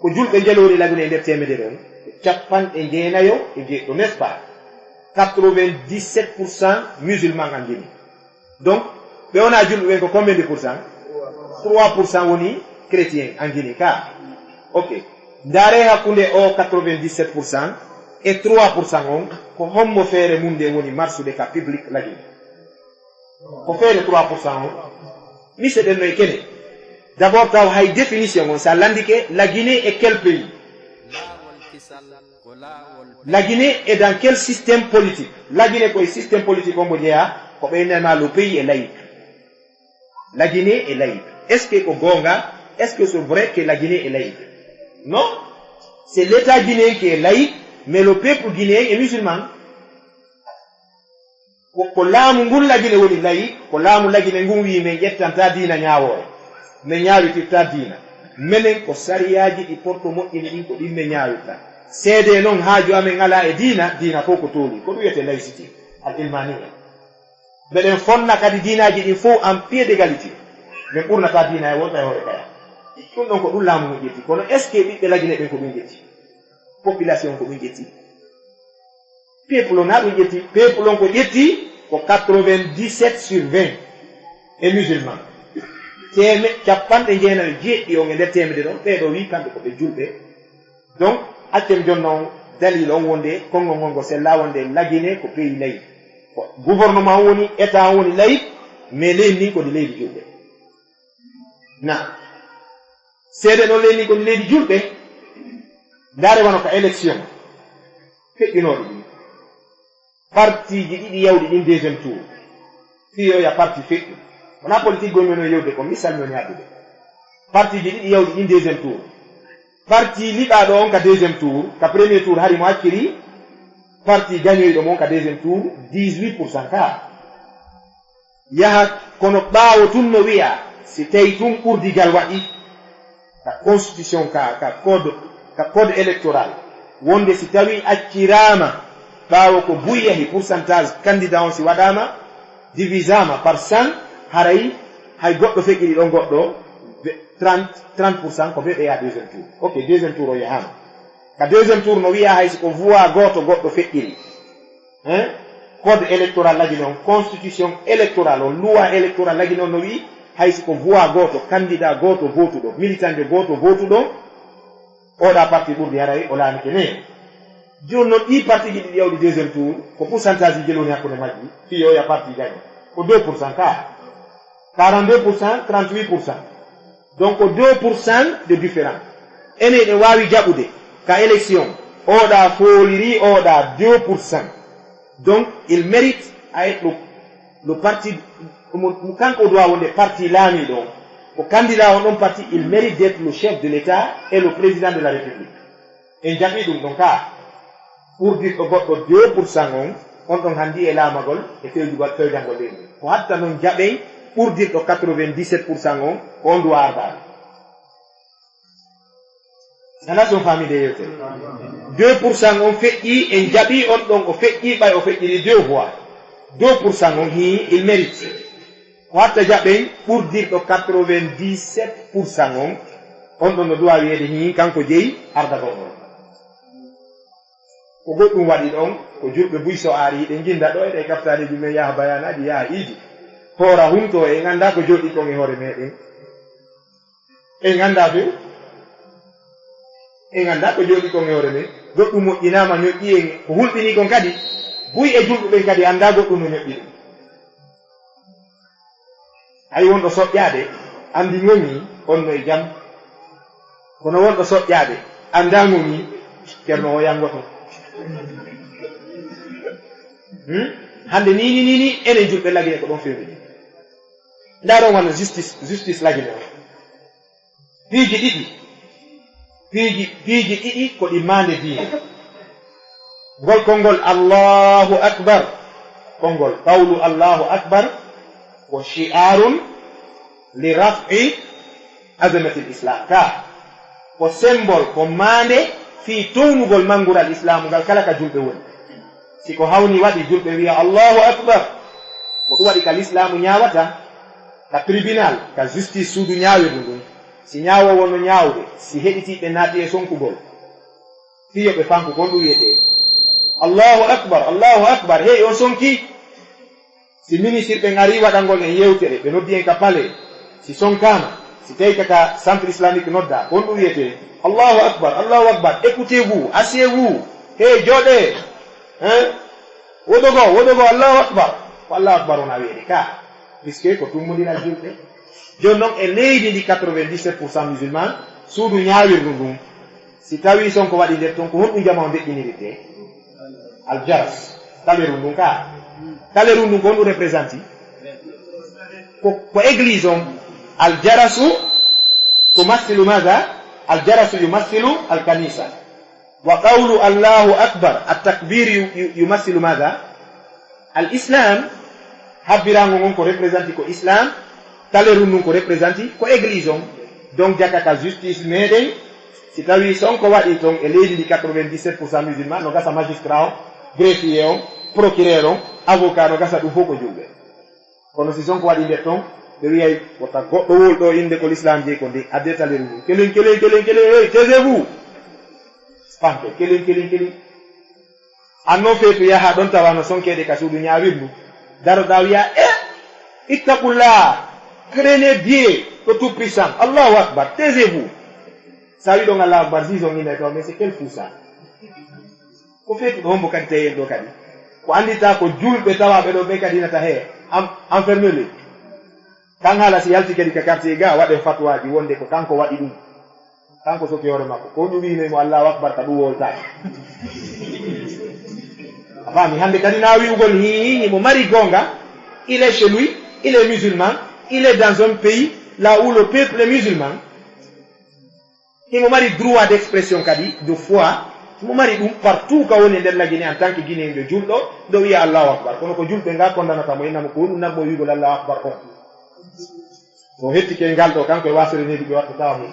ko julɓe njeloori Lagine e nder teemedere on, ko capanɗe jeenayo e jeeɗiɗo, n'est-ce pas? Quatre-vingt-dix-sept pour cent musulman en Guinée. Donc, ɓe wonaa julɓe ɓen ko combien de pour cent? Trois pour cent woni chrétien en Guinée ka. Ok. Ndaare hakkunde o quatre-vingt-dix-sept pour cent e trois pour cent on, ko hombo feere mum nden woni marsude ka public Lagine? Ko feere trois pour cent on? Mise ɗen no e kene. D'abord, taw hay définition on, sa landike, Lagine est quel pays? Lagine est dans quel système politique? Lagine koye système politique on mo jeyaa, ko ɓe innama le pays est laïque. Lagine est laïque. Est-ce que ko goonga? Est-ce que c'est vrai que Lagine est laïque? Non. C'est l'État guinéen qui est laïque, mais le peuple guinéen est musulman. Ko, ko laamu ngun Lagine woni laïque, ko laamu Lagine ngun wii men ƴettanta diina ñaawoore, men ñaawitirta diina. Menen ko sariyaaji ɗi porto moƴƴini ɗin ko ɗin men ñaawirta. Seedee non haaju amen alaa e diina, diina fof ko tooli. Ko ɗum wiyetee laïcité al ilmaniya. Meɗen fonna kadi diinaaji ɗin fof en pied d'égalité. Men ɓurnata diina e wonta e hoore kaya. Ɗum ɗon ko ɗum laamu ngun ƴetti. Kono est-ce que ɓiɓɓe Lagine ɓen ko ɗum ƴetti? Population ko ɗum ƴetti? Peuple on na ɗum ƴetti, peuple on ko ƴetti ko quatre-vingt-dix-sept sur vingt e musulman. Teeme, capanɗe jeenayo e jeeɗiɗi on e nder teemedere on, ɓee ɗoo wii kamɓe ko ɓe julɓe. Donc, accen jonna on dalil on wonde konngol ngol ngo sella wonde Lagine ko pays laïque. Ko gouvernement on woni, État on woni laïque, mais leydi ndin ko ndi leydi julɓe. Na. Seede noon leydi ndin ko ndi leydi julɓe. Ndaare wano ka élection. Feƴƴunooɗi ɗin. Partiiji ɗiɗi yawɗi ɗin deuxième tour. Fii yo ya parti feƴƴu. Wonaa politique gonmi no yewde ko, misal mi woni addude. Partiiji ɗiɗi yawɗi ɗin deuxième tour. Parti liɓaaɗo on ka deuxième tour, ka premier tour hari mo acciri, parti gañoyɗo mo on ka deuxième tour, dix-huit pour cent ka. Yaha, kono ɓaawo tun no wi'a, si tawi tun ɓurdigal waɗi, ka constitution, ka, ka code, ka code électoral, wonde si tawi acciraama ɓaawo ko buy yahi pourcentage candidat on si waɗaama, divisaama par cent, haray hay goɗɗo feƴƴiri ɗon goɗɗo, trente, trente pour cent ko ɓe ɓeya deuxième tour. Ok, deuxième tour o yahaama. Ka deuxième tour no wi'a hay si ko voix gooto goɗɗo feƴƴiri. Hein? Code électoral lagi noon, constitution électoral on, loi électoral lagi noon no wi'i, hay si ko voix gooto, candidat gooto votuɗo, militant gooto votuɗo, oɗa parti ɓurdi haray o laamike ne. Jooni noon ɗii parti ji ɗiɗi yawɗi deuxième tour, ko pourcentage ji jeloni hakkunde majji, fii oya parti jaŋi. Ko deux pour cent ka. Quarante-deux pour cent, trente-huit pour cent. Donc ko deux pour cent de différence. Ene ɗe waawi jaɓude ka élection, oɗa fooliri, oɗa deux pour cent. Donc il mérite à être le, le parti, mo, mo kanko o doit wonde parti laamiiɗo on. Ko candidat on ɗon parti, il mérite d'être le chef de l'État et le président de la République. En jaɓi ɗum ɗon ka. Ɓurdirɗo goɗɗo deux pour cent on, on ɗon hanndi e laamagol e fewjugol fewjangol leydi. Ko hatta noon jaɓen ɓurdirɗo quatre-vingt-dix-sept pour cent on, ko on duwa ardaade. Sana son famille de yewte. Deux pour cent on feƴƴi, en jaɓi on ɗon o feƴƴi, ɓay o feƴƴiri deux fois. Deux pour cent on, hii, il mérite. Ko hatta jaɓen ɓurdirɗo quatre-vingt-dix-sept pour cent on, on ɗon no duwa wiyeede hii, kanko jeyi ardagol on. Ko goɗɗum waɗi ɗon, ko julɓe buy so aari, hiɗen ginda ɗo, eɗen kaftaaneeji men yaha bayaanaaji, yaha iidi. Hoora humto, en annda ko jooɗi kon e hoore meɗen. En annda few. En annda ko jooɗi kon e hoore men. Goɗɗum moƴƴinaama, ñoƴƴi en, ko hulɓini kon kadi. Buy e julɓe ɓen kadi annda goɗɗum no ñoƴƴi ɗum. Hay wonɗo soƴƴaade, anndi ŋoŋi, on no e jam. Kono wonɗo soƴƴaade, annda ŋoŋi, Ceerno o yanngoto. Hmm? Hannde ni, ni, ni, ni, enen julɓe lagine ko ɗon feewni. Ndaa ɗon wano justice, justice lagine o. Piiji ɗiɗi, piiji, piiji ɗiɗi ko ɗi maande diine. Ngol konngol Allahu Akbar, konngol qawlu Allahu Akbar, ko shi'arun li raf'i azamatil Islam. Ka, ko symbole, ko maande fii townugol manngural Islaamu ngal kala ka julɓe woni. Si ko hawni waɗi julɓe wi'a Allahu Akbar, ko ɗum waɗi ka Lislaamu ñaawata, ka tribunal, ka justice suudu ñaawirdu ndun. Si ñaawoowo no ñaawde, si heɗitiiɓe naati e sonkugol, fii yo ɓe fanku ko honɗum wi'etee. Allahu Akbar, Allahu Akbar, hey on sonki. Si ministre ɓen ari waɗangol en yewtere, ɓe noddi en ka palais, si sonkaama, si tawi ka, ka centre islamique nodda, ko honɗum wi'etee. Allahu Akbar, Allahu Akbar, écoutez-vous, asseyez-vous, hey jooɗee, hein? Woɗogo, woɗogo, Allahu Akbar. Ko Allahu Akbar wona wi'ede ka. Puisque ko tummbondiral julɓe. Jooni non e leydi ndi quatre-vingt-dix-sept pour cent musulman, suudu ñaawirdu ndun. Si tawi sonko waɗi nder ton, ko honɗum jama on deƴƴinirirte? Aljaras. Taleru ndun ka. Taleru ndun ko honɗum représenti? Ko, ko église on. Aljarasu tumassilu maza? Aljarasu yumassilu alkanisa. Wa qawlu Allahu Akbar, at-takbir yu-, yu-, yumassilu maza? Al-Islam, habbirango ngon ko représenti ko Islam, taleru ndun ko représenti ko église on. Donc jaka ka justice meɗen, si tawi sonko waɗi ton e leydi ndi quatre-vingt-dix-sept pour cent musulman, no gasa magistrat on, greffier on, procureur on, avocat, no gasa ɗum fof ko julɓe. Kono si sonko waɗi nder ton, ɓe wiyay wota goɗɗo wol ɗo innde ko l'islam jeyi ko nde, adde taleru ndun. Kelen, kelen, kelen, kelen, hey, taisez-vous! Fanke, kelen, kelen, kelen. Anno feetu yaha ɗon tawa no sonkeede ka suudu ñaawirdu. Daroɗa wiya, eh, ittaqullah, craignez Dieu, le Tout-Puissant. Allahu Akbar, taisez-vous. Sa wi ɗon Allahu Akbar, zizon ina taw, mais c'est quel fou ça? Ko feetu ɗo hombo kadi tawi en ɗo kadi? Ko anndita ko julɓe tawaɓe ɗo ɓe kadi nata he, am, enferme le. Kan haala si yalti kadi ka quartier ga, waɗe fatwaaji wonde ko kanko waɗi ɗum. Kanko soki hoore makko. Ko ɗum wi'inoy mo Allahu Akbar ka ɗum woltaaki. A faami? Hannde kadi na wi'ugol hi, hi, himo mari goonga. Il est chez lui, il est musulman, il est dans un pays là où le peuple est musulman. Himo mari droit d'expression kadi, de foi. Himo mari ɗum partout ka woni e nder la Guinée en tant que Guinéen julɗo, ɗo wi'a Allahu Akbar. Kono ko julɓe nga kondanata mo, inna mo ko honɗum nammo wi'ugol Allahu Akbar on. So hettike ngal ɗo, kanko e wasere needi ɓe wattata mo.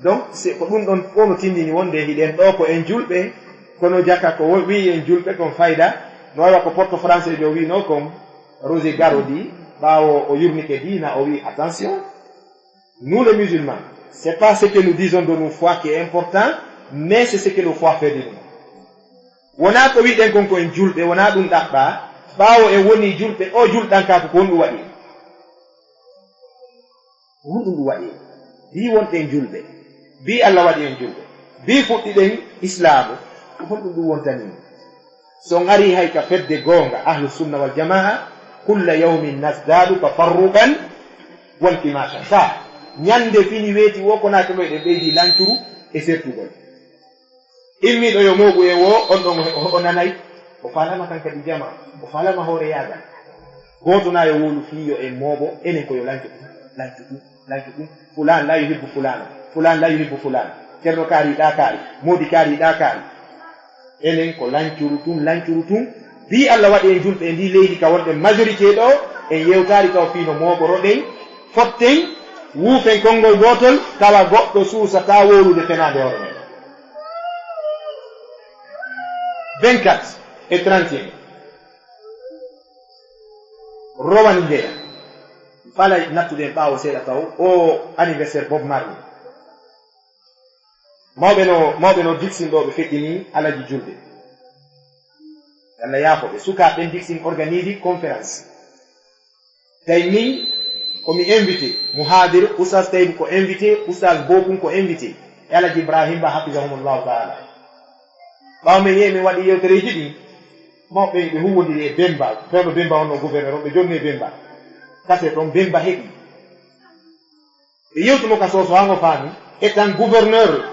Donc, c'est ko ɗum ɗon fof no tindini wonde hiɗen ɗo ko en julɓe, kono jaka ko wo-, wi'i en julɓe kon fayda, no wawa ko porte français jo wi'no kon, Roger Garaudy, ɓaawo o yurnike diina, o wi'i, attention, nous les musulmans, c'est pas ce que nous disons de nos foi qui est important, mais c'est ce que nos foi fait de nous. Wonaa ko wi'ɗen kon ko en julɓe, wonaa ɗum ɗaɓɓaa. Ɓaawo en wonii julɓe, o julɗankaaku ko honɗum waɗi en? Ko honɗum ɗum waɗi en? Mbii wonɗen julɓe, mbii Alla waɗi en julɓe, mbii fuɗɗiɗen Islaamu, ko honɗum ɗum wontanii en? So on arii hay ka fedde goonga, Ahlu Sunna wal Jamaa, "Kulla yawmin nasdaadu tafarruqan wankimashan." Ka ñande fini weeti wo, ko naata ɗo eɗen ɓeydi lancuru e sertugol. Immiiɗo yo mooɓu e woo, on ɗon o, o, o nanay. O faalaama kan kadi jama, o faalaama hoore yaagal. Gooto na yo wowlu fii yo en mooɓo, enen ko yo lancu ɗum, lancu ɗum, lancu ɗum. Fulaan la yuhibbu fulaana, fulaan la yuhibbu fulaana. Ceerno kaari ɗaa kaari, moodi kaari ɗaa kaari. Enen ko lancuru tun, lancuru tun. Mbii Alla waɗi en julɓe e ndii leydi ka wonɗen majorité ɗoo, en yewtaali taw fii no mooɓoroɗen, fotten, wuufen konngol gootol, tawa goɗɗo suusataa wowlude fenaande hoore men. Vingt-quatre e trente et un. Rowani ndeya. Fala nattuɗen ɓaawo seeɗa taw o anniversaire Bob Marley. Mawɓe no, mawɓe no Dixin ɗo ɓe feƴƴini alaji julde. Alla yaafo ɓe. Sukaaɓe ɓen Dixin organisi conférence. Tawi min ko mi invité, Muhadir, Oustaz Taïb ko invité, Oustaz Bokum ko invité, e Alaji Ibrahim Ba, hafizahumullahu taala. Ɓaawo men yehi, min waɗi yewtereeji ɗin, mawɓe ɓe huwwondiri e Bemba, fewndo Bemba wonno gouverneur on, ɓe jonni e Bemba. Kase toon Bemba heɓi. Ɓe yewtuno ka Soso haa ngo faami, étant gouverneur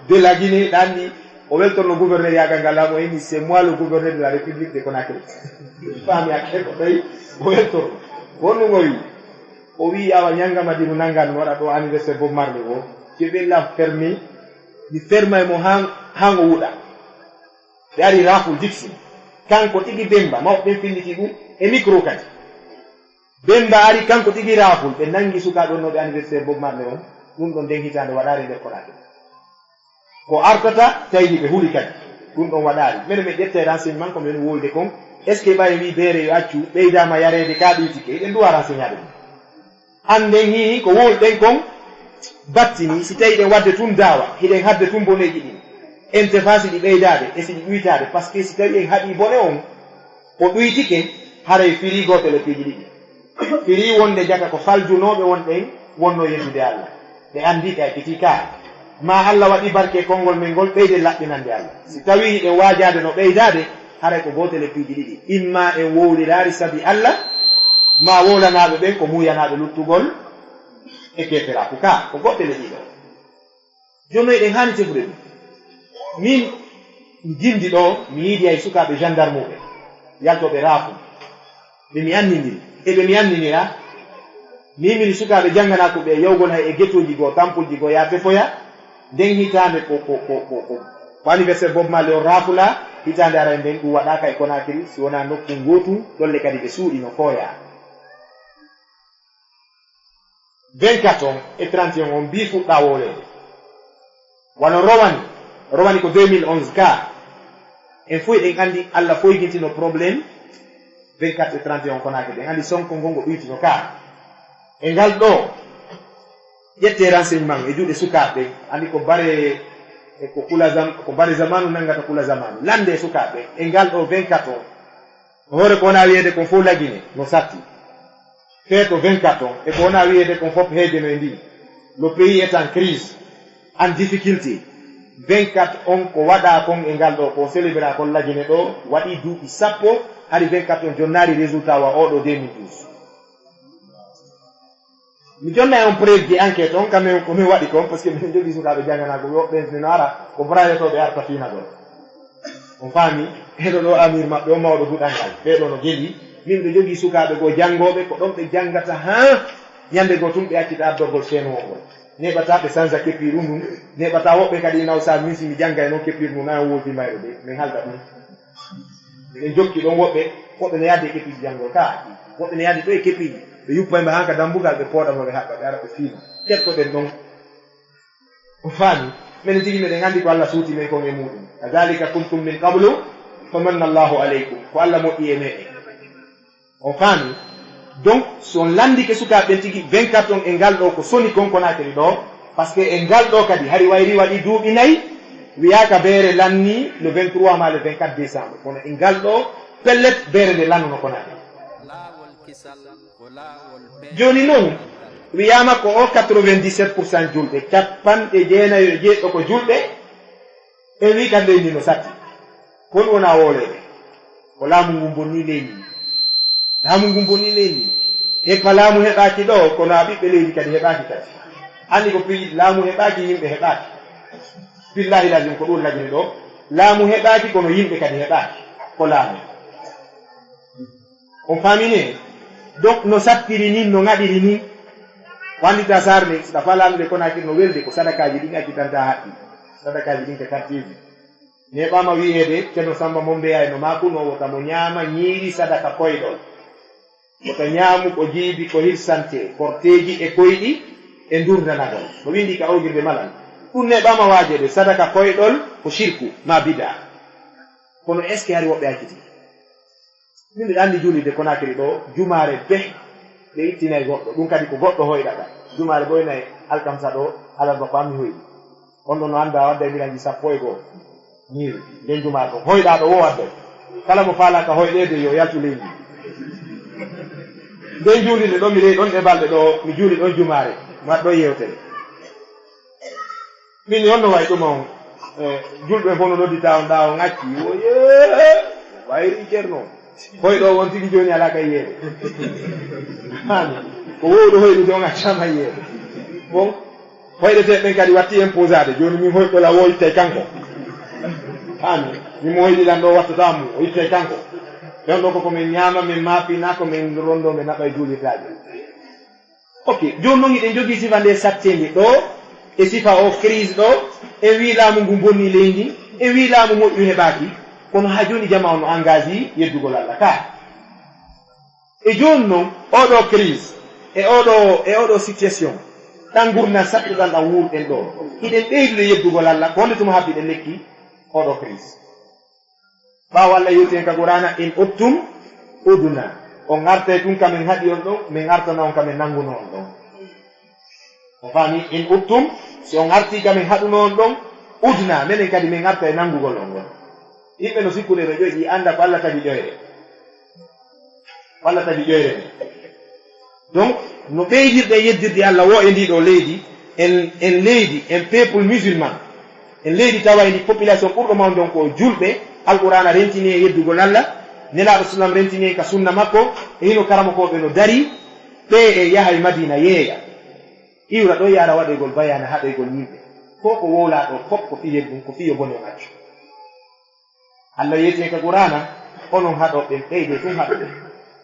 de la Guinée, ɗa anndi o weltorno gouverneur yaagal ngal laamu, o inni, "C'est moi le gouverneur de la République de Conakry." Faami hakke ko tawi o weltorno. Ko honɗum o wi'i? O wi'i, "Awa, Ñannga Madiru Nanngaan mi waɗa ɗo anniversaire Bob Marley o, je vais la fermer, mi ferma e mo haa, haa ngo wuɗa." Ɓe ari Raaful Dixon, kanko tigi Bemba, mawɓe ɓen filliti ɗum e micro kadi. Bemba ari kanko tigi Raaful, ɓe nanngi sukaaɓe wonnooɓe anniversaire Bob Marley on, ɗum ɗon nden hitaande waɗaari nder Konakiri. Ko artata, tawi ɓe huli kadi, ɗum ɗon waɗaari. Menen min ƴettay renseignement ko min wowlude kon, est-ce que ɓay en wii beere yo accu, ɓeydaama yareede ka ɗuytike, eɗen duwa renseignaade ɗum. Annden hii ko wowluɗen kon battini, si tawi eɗen waɗde tun daawa, hiɗen haɗde tun boneeji ɗin. Ente faa si ɗi ɓeydaade, e si ɗi ɗuytaade, parce que si tawi en haɗii bone on, o ɗuytike, haray firii gootel e piiji ɗiɗi. Firii wonde jaka ko faljunooɓe wonɗen wonnoo yeddude Alla. Ɓe anndi ɓe accitii kaa. Maa Alla waɗi barke konngol men ngol ɓeyden laɓɓinande Alla. Si tawii hiɗen waajaade no ɓeydaade, haray ko gootel e piiji ɗiɗi. Imma en wowliraari sabi Alla, maa wowlanaaɓe ɓen ko muuyanaaɓe luttugol e keeferaaku. Kaa, ko gootel e ɗiɗo. Jooni eɗen haani tefude ɗum. Min, mi jimdi ɗo, mi yiidi hay sukaaɓe gendarmuɓe, yaltooɓe Raaful. Ɓe mi anndindiri, e ɓe mi anndinira. Min, min sukaaɓe jannganaaku ɓe yawgol hay e getooji goo, tampolji goo, yaa tefoya. Nden hitaande ko, ko, ko, ko, ko, ko anniversaire Bob Marley on Raafula, hitaande aray nden ɗum waɗaaka e Konakiri, si wonaa nokku ngootu, ɗolle kadi ɓe suuɗi no kooyaa. Vingt-quatre on e trente et un on mbii fuɗɗaa wowleede. Wano rowani, rowani ko deux mille onze ka. En fof eɗen anndi Alla foygintino problème vingt-quatre e trente et un Konakiri. Eɗen anndi Sonko ngo ngo ɗuytino ka. E ngal ɗo, ƴettee renseignement e juuɗe sukaaɓe ɓen. Anndi ko bare, e ko kula zam-, ko bare zamanu nanngata kula zamanu. Lanndee sukaaɓe ɓen. E ngal ɗo vingt-quatre on, hoore ko wonaa wiyeede kon fof lagine no satti. Feeto vingt-quatre on, e ko wonaa wiyeede kon fof heejeno e ndin. Le pays est en crise, en difficulté. Vingt-quatre on ko waɗaa kon e ngal ɗo, ko célébra kon lagine ɗo, waɗi duuɓi sappo, hari vingt-quatre on jonnaari résultat wa oo ɗo deux mille douze. Mi jonna e on preuve ji enquête on, kam min ko min waɗi kon, parce que min jogii sukaaɓe jannganaa ko woɓɓe no ara, ko brayotooɓe arta fiinagol. On faami, heɗo ɗo amir maɓɓe, on mawɗo duɗal ngal. Ɓee ɗo no gelii, min ɓe jogii sukaaɓe goo janngooɓe, ko ɗon ɓe janngata haa ñannde goo tun ɓe accita ardorgol seenuwol ngol. Neeɓataa ɓe sansa kepiiru ndun, neeɓataa woɓɓe kadi ina o sa min si mi jannga e non kepiiru ndun, na woodi mayre de, min halda ɗum. Eɗen jokki ɗon woɓɓe, woɓɓe ne yahdi e kepiiji janngol ka, woɓɓe ne yahdi ɗo e kepiiji, ɓe yuppa e mba haa ka dambugal, ɓe pooɗa mo ɓe haɓɓa, ɓe ara ɓe fiina. Kettoɗen ɗon. On faami? Minen tigi meɗen anndi ko Alla suuti men kon e muuɗum. "Kadhalika kuntum min qablu, famanna Allahu alaykum." Ko Alla moƴƴi e meɗen. On faami? Donc, si on lanndike sukaaɓe ɓen tigi, vingt-quatre on e ngal ɗo ko soni kon Konakiri ɗo, parce que e ngal ɗo kadi, hari wayri waɗi duuɓi nayi, Wiyaaka beere lanni le vingt-trois ma le vingt-quatre décembre, kono e ngal ɗo pellet beere nde lannuno Konakiri. Jooni noon, wiyaama ko o quatre-vingt-dix-sept pour cent julɓe, capanɗe jeenayo e jeeɗiɗo ko julɓe, en wii kam leydi no satti. Ko ɗum wona wooleede. Ko laamu ngu bonni leydi ndi. Laamu ngu bonni leydi ndi. Hikma laamu heɓaaki ɗo, kono a ɓiɓɓe leydi kadi heɓaaki kadi. Anndi ko fii laamu heɓaaki, yimɓe heɓaaki. Billahi lazim ko ɗum lagiri ɗo. Laamu heɓaaki, kono yimɓe kadi heɓaaki. Ko laamu. On faamini? Donc, no sattiri ni, no ngaɗiri ni. Wandita Sarr ne, si ɗa faa laamu nde Konakiri no welde, ko sadakaaji ɗin accitanta haqqi. Sadakaaji ɗin ka kartiiji. Neeɓaama wiyeede Ceerno Sammba Mombeya e no maakunoo wota mo ñaama ñiiri sadaka koyɗol. Wota ñaamu ko jiibi ko hirsante, korteeji e koyɗi e ndurndanagol. Ko winndi ka oogirde malal. Ɗum neeɓaama waajeede sadaka koyɗol ko sirku, maa bidaa. Kono est-ce que hari woɓɓe acciti? Min mbiɗa anndi juulirde Konakiri ɗo, jumaare bee, ɓe ittinay goɗɗo. Ɗum kadi ko goɗɗo hoyɗata. Jumaare boyna e alkamsa ɗo, alarba ko ammi hoyɗi. On ɗon no annda, o adday miranji sappo e go'o. Ñiiri, nden jumaare ɗon. Hoyɗaaɗo wo adday. Kala mo faalaaka hoyɗeede, yo yaltu leydi. Nden juulirde ɗon, mi rewi ɗon e balɗe ɗo, mi juuli ɗon jumaare. Mi waɗi ɗon yeewtere. Min ni honno wayi ɗum on, eh, julɓe fof no noddita on ɗa on acci, wo yee, wayri Ceerno. Hoyɗo on tigi jooni alaa kay yeede. Hani, ko wowɗo hoyɗude on accama yeede. Bon, hoyɗete ɓen kadi watti en posaade. Jooni min hoyɗo la wo ittay kanko. Hani, min mo hoyɗi lan ɗo wattata mo, o ittay kanko. Ɓen ɗo koko min ñaama, min maapina, ko min rondo, min naɓay juulirtaaji. Ok, jooni noon hiɗen jogii sifa nde satteende ɗo, e sifa o crise ɗo, en wii laamu ngu bonni leydi, en wii laamu moƴƴu heɓaaki, kono haa jooni jamaa on no engagé yeddugol Alla ka. E jooni noon, oɗo crise, e oɗo, e oɗo situation, ɗan ngurndan sattuɗan ɗan wuurɗen ɗo, hiɗen ɓeydude yeddugol Alla, ko honde tuma habbiɗen lekki oɗo crise. Ɓaawo Alla yewti en ka Qur'aana, "In uttum udna." On artay tun ka min haɗi on ɗon, min artana on ka min nannguno on ɗon. On faami? "In uttum", si on artii ka min haɗuno on ɗon, "udna", menen kadi min artay nanngugol on ɗon. Yimɓe no sikkude ɓe ƴoƴi, annda ko Alla tagi ƴoyre. Ko Alla tagi ƴoyre nde. Donc, no ɓeydirɗe yeddirde Alla wo e ndi ɗo leydi, en, en leydi, en peuple musulman, en leydi tawa e ndi population ɓurɗo mawnude on ko julɓe, Alqur'aana rentini e yeddugol Alla, Nelaaɗo sallam rentini en ka sunna makko, e hino karamokooɓe no dari, ɓe e yaha e Madiina yeeya. Iwra ɗo yaara waɗoygol bayaana haɗoygol yimɓe. Ko ko wowlaa ɗo fof ko fii yeddum, ko fii yo bone on accu. Alla yeeti en ka Qur'aana, onon haɗooɓe ɓen, ɓeyde tun haɗude.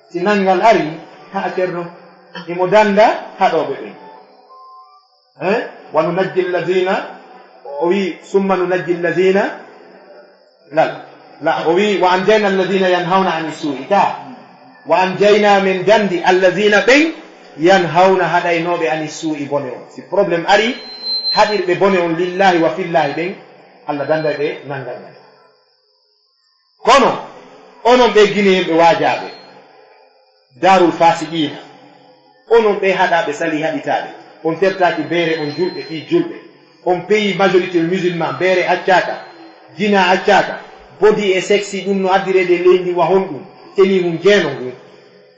Si nanngal arii, haa Ceerno, himo dannda haɗooɓe ɓen. Hein? "Wa nunajji alladhina", o wi, "Summa nunajji alladhina", lal, la, o wi, "Wa anjayna alladhina yanhawna ani suu'i", ka. "Wa anjayna", min danndi, "alladhina", ɓen, "yanhawna", haɗaynooɓe, "ani suu'i", bone on. Si problème arii, haɗirɓe bone on lillahi wa fillahi ɓen, Alla dannday ɓe nanngal ngal. Kono, onon ɓe Gineyen ɓe waajaaɓe, daarul faasiqiina, onon ɓe haɗaaɓe salii haɗitaaɓe, on tertaaki beere on julɓe, fii julɓe. On pays majorité musulman, beere accaaka, jinaa accaaka, body e sexy, ɗum no addireede e leydi ndi wa honɗum, tenue mum jeeno ngun.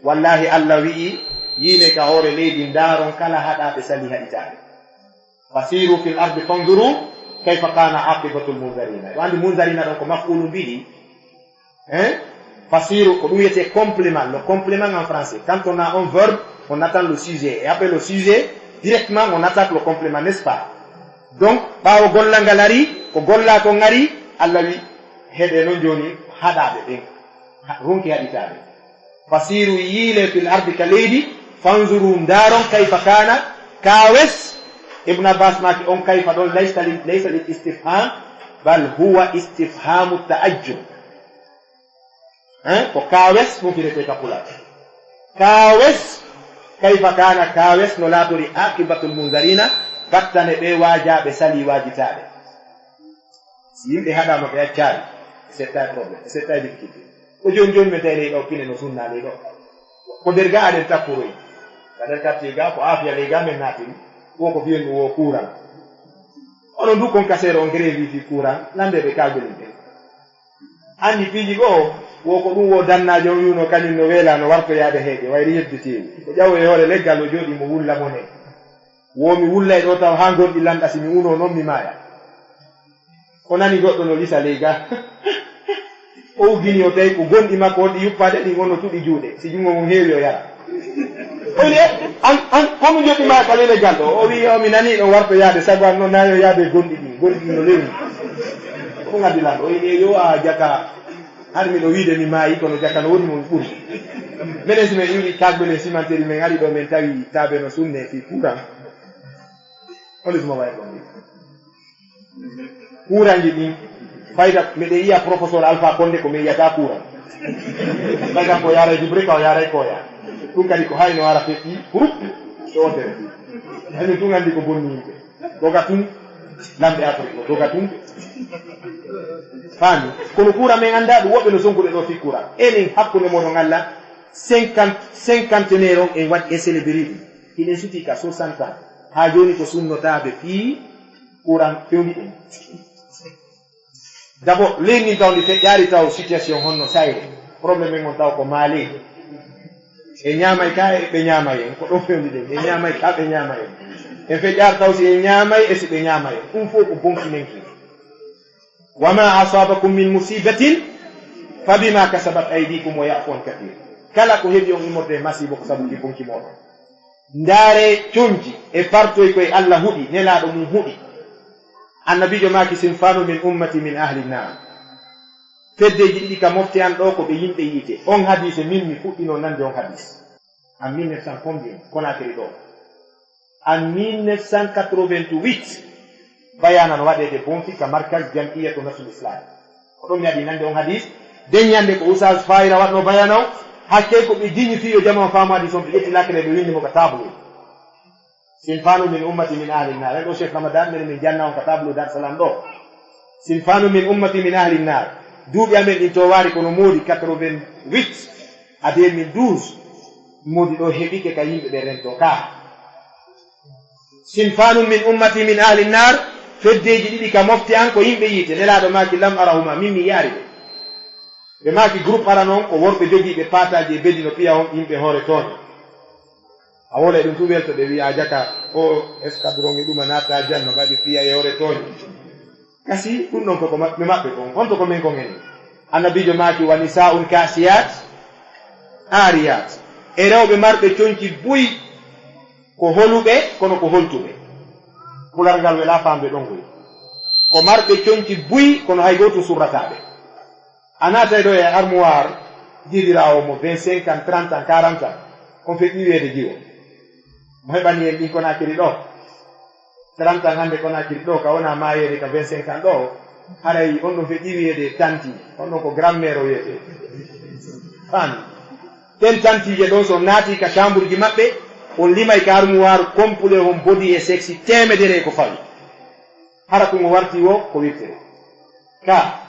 Wallaahi Alla wi'i, yiilee ka hoore leydi, ndaaron kala haɗaaɓe salii haɗitaaɓe. Fasiru fil ardi fanzuru kayfa kana aqibatul munzarina. Yo anndi munzarina ɗon ko maf'ulun bihi. Hein? Fasiru ko ɗum wiyetee complément, le complément en français. Quand on a un verbe, on attend le sujet. Et après le sujet, directement, on attaque le complément, n'est-ce pas? Donc, ɓaawo gollal ngal arii, ko gollaa kon arii, Alla wi, heɗee non jooni haɗaaɓe ɓen. Ha-, ronki haɗitaaɓe. Fasiru, yiilee, fil ardi, ka leydi, fanzuru, ndaaron, kayfa kana, kaawes. Ibn Abbas maaki on kayfa ɗon laysa lil, laysa lil istifham, bal huwa istifhamu ta'ajjub. Hein? Ko kaawes ɗum firete ka Pulaar. Kaawes, kayfa kana, kaawes no laatori aqibatul munzarina, battane ɓe waajaaɓe salii waajitaaɓe. Si yimɓe haɗaama ɓe accaali, e settaay problème, e settaay difficulté. Ko jooni jooni min tawi ley ɗo Pine no sunna ley ɗo. Ko nder ga aɗen tapporoyi. Ka nder quartier ga, ko Aafiya ley ga min naatiri. Wo ko fiyen ɗum wo kuuran. Onon du kon kaseero on grève fii courant, lanndeeɓe kaagolin ɓen. Anndi piiji goo, wo ko ɗum wo dannaajo on wi'unoo kañum no weelaa no wartoyaade heege, wayri yeddeteewu. O ƴawo e hoore leggal, o jooɗii mo wulla mone. Wo mi wullay ɗoo taw haa ngonɗi lanɗa, si mi unoo non mi maaya. O nani goɗɗo no lisa ley gaa. O uggini, o tawi ko gonɗi makko on ɗi yuppaade ɗin, on no tuɗi juuɗe. Si junngo mum heewi, o yara. O wi'i, "An, an, ko mi joɗɗi maa ka lele gal ɗo?" O wi'i, "Yo, mi nanii ɗo warto yaade, sago an noon naa yo yaade e gonɗi ɗin, gonɗi ɗin no lewni." Ko ɗum addi lanɗo. O wi'i, "Yo, a jaka, hari miɗo wiide mi maayi, kono jaka no woni mo mi ɓuri." Menen si men iwri kaagbelen simanteri men ari ɗo, men tawi taabe no sunne fii kuuran. Holi suma wayi ɗon. Kuuranji ɗin, fayda, miɗen yi'a Professeur Alpha Condé ko min yi'ata kuuran. Fayda ko yaaray Jibril, ka o yaaray koya. Ɗum kadi ko hayno ara feƴƴi, hurup, so wontere. Hayno tun anndi ko bonni yimɓe. Doga tun, lamɓe Afrik o, doga tun. Faami? Kono kuuran men anndaa ɗum, woɓɓe no sonkude ɗo fii kuuran. Enen hakkunde mooɗon Allah, cinquante, cinquantenaire on en waɗi e célébrité. Hiɗen sutii ka soixante ans. Haa jooni ko sunnotaaɓe fii kuuran fewndi ɗum. D'abord, leydi ndin taw ndi feƴƴaari taw situation honno sayre. Problème en on taw ko maale. E ñaamay ka e ɓe ñaamay en. Ko ɗon fewndi ɗen. E ñaamay ka ɓe ñaamay en. E feƴƴaari taw si e ñaamay e si ɓe ñaamay en. Ɗum fof ko bonki men ki. "Wa ma asabakum min musibatin fa bima kasabat aydikum wa ya'fu an kathir." Kala ko heɓi on immorde e masiibo ko sabu ki bonki mooɗon. Ndaare conci e partoy koye Allah huɗi, Nelaaɗo mum huɗi. Annabiijo maaki, "Sinfanu min ummati min ahli naar." Feddeeji ɗiɗi ka mofte an ɗo ko ɓe yimɓe yiite. On hadiise min mi fuɗɗino nande on hadiis. En mille neuf cent combien? Conakry ɗo. En mille neuf cent quatre-vingt-huit, bayaana no waɗeede Bonfi ka markaz Jam'iyyatu Nasrul Islam. Ko ɗon mi adii nande on hadiis. Den ñande ko Oustaz Fayra waɗno bayaana o, hakkee ko ɓe jiñi fii yo jama o faamu hadiis on, ɓe ƴetti lakkere ɓe winndi mo ka tableau. "Sinfanu min ummati min ahli naar." En ɗo Cheikh Ramadan, menen min janna on ka tableau Dar Salam ɗo. "Sinfanu min ummati min ahli naar." Duuɓi amen ɗin toowaari kono moodi quatre-vingt-huit à deux mille douze, moodi ɗo heɓike ka yimɓe ɓe rento ka. "Sinfanun min ummati min ahli naar", feddeeji ɗiɗi ka mofte an ko yimɓe yiite. Nelaaɗo maaki, "Lam arahuma", min mi yi'aali ɓe. Ɓe maaki, groupe arano on ko worɓe jogiiɓe paataaji e bedi no piya on, yimɓe hoore tooñe. A woola e ɗum tun welto ɓe wi'a jaka, o escadron e ɗuma naata janno ɓaɗi piya e hoore tooñe. Kasi ɗum ɗon ko ko maɓɓe, maɓɓe kon. Honto ko men kon en? Annabiijo maaki, "Wa nisaa'un kaasiyaat aariyaat." E rewɓe marɓe conci buy, ko holuɓe, kono ko holtuɓe. Pular ngal welaa faamde ɗon ngoy. Ko marɓe conci buy, kono hay gootum surrataa ɓe. A naatay ɗo e armoire, giɗiraawo mo vingt-cinq ans, trente ans, quarante ans, on feƴƴi wiyeede jiwo. Mo heɓani en ɗin Conakry ɗo. Trente ans hannde Conakry ɗo, ka wona maayeede ka vingt-cinq ans ɗo, haray on ɗon feƴƴi wiyeede tanti, on ɗon ko grand-mère o wiyetee. Faami? Ɗen tantiije ɗon, so on naati ka chambre ji maɓɓe, on limay ka armoire complet, on body e sexy teemedere e ko fawi. Hara ko mo warti wo, ko wirtee. Ka,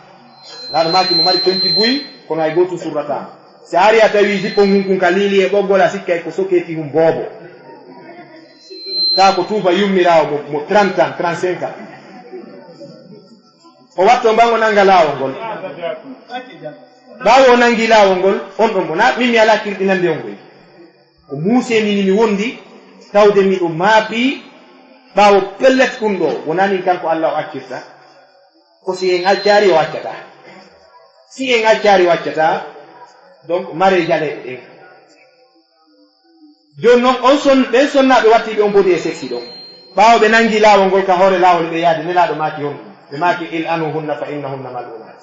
laaɗo maaki mo mari conci buy, kono hay gootum surrataa mo. Si a ari a tawi jippon hun kun ka liili e ɓoggol, a sikkay ko sokeeti hun boobo. Kaa ko tuufa yummiraawo mo, mo trente ans, trente-cinq ans. O watto mbango nanga laawol ngol. Ɓaawo o nangi laawol ngol, on ɗon mo na, min mi alaa kirɗinande on ngoy. Ko muusee mi ni mi wondi, tawde miɗo maapii, ɓaawo pellet ɗum ɗo, wonaa min kanko Allah o accirta. Ko si en accaari o accataa. Si en accaari o accataa, donc, maree jaleeɗe ɗen. Jooni non, on son-, ɓen sonnaaɓe wattiiɓe on body e sexy ɗon. Ɓaawo ɓe nangi laawol ngol ka hoore laawol ɓe yaade, Nelaaɗo maaki honɗum? Ɓe maaki, "Il'anuhunna fa innahunna mal'unat."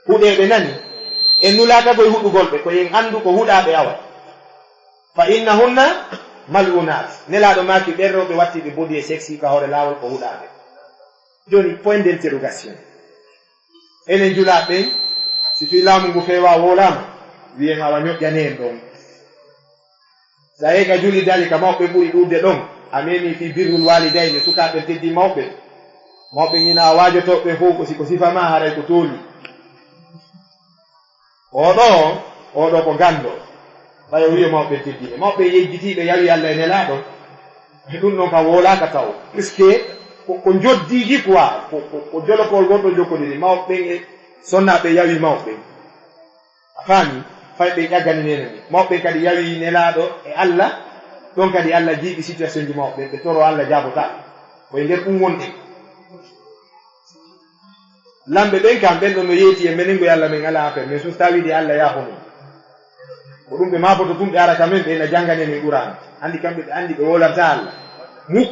Huɗee ɓe nani, en nulaaka goy huɗugol ɓe, ko en anndu ko huɗaaɓe awa. "Fa innahunna mal'unat." Nelaaɗo maaki, "Ɓen rewɓe wattiiɓe body e sexy ka hoore laawol ko huɗaaɓe." Jooni, point d'interrogation. Enen julaaɓe ɓen, si fii laamu ngu feewaa wowlaama, wiyen awa ñoƴƴanee en ɗon. Sa yehi ka julirde, ka mawɓe ɓuri ɗuuɗde ɗon, a meemii fii birrul waalidayni, sukaaɓe teddii mawɓe. Mawɓe ñina waajotooɓe fof ko si ko sifa maa haray ko tooli. Oɗo, oɗo ko ganndo. Ɓay o wiyo mawɓe teddii. Mawɓe yejjitiiɓe yawi Allah e Nelaaɗo. Ɗum ɗon ka wowlaaka taw. Puisque Ko, ko njoddiiji quoi, ko, ko, ko jolokol gonɗo jokkodiri. Mawɓe ɓen e sonnaaɓe yawi mawɓe ɓen. A faami? Fay ɓe ƴaggani nene mum. Mawɓe ɓen kadi yawi Nelaaɗo e Alla. Ɗon kadi Alla jiiɓi situation ji mawɓe ɓen. Ɓe toro Alla jaabotaako. Ko e nder ɗum wonde. Lamɓe ɓen kam, ɓen ɗon no yeeti e menen, ngoy Alla men alaa affaire. Men sus tawi de Alla yaafo men. Ko ɗum ɓe maafoto tun, ɓe ara ka men, ɓe na janngane men Qur'aana. Anndi kamɓe, ɓe anndi ɓe wowlanta Alla. Muk.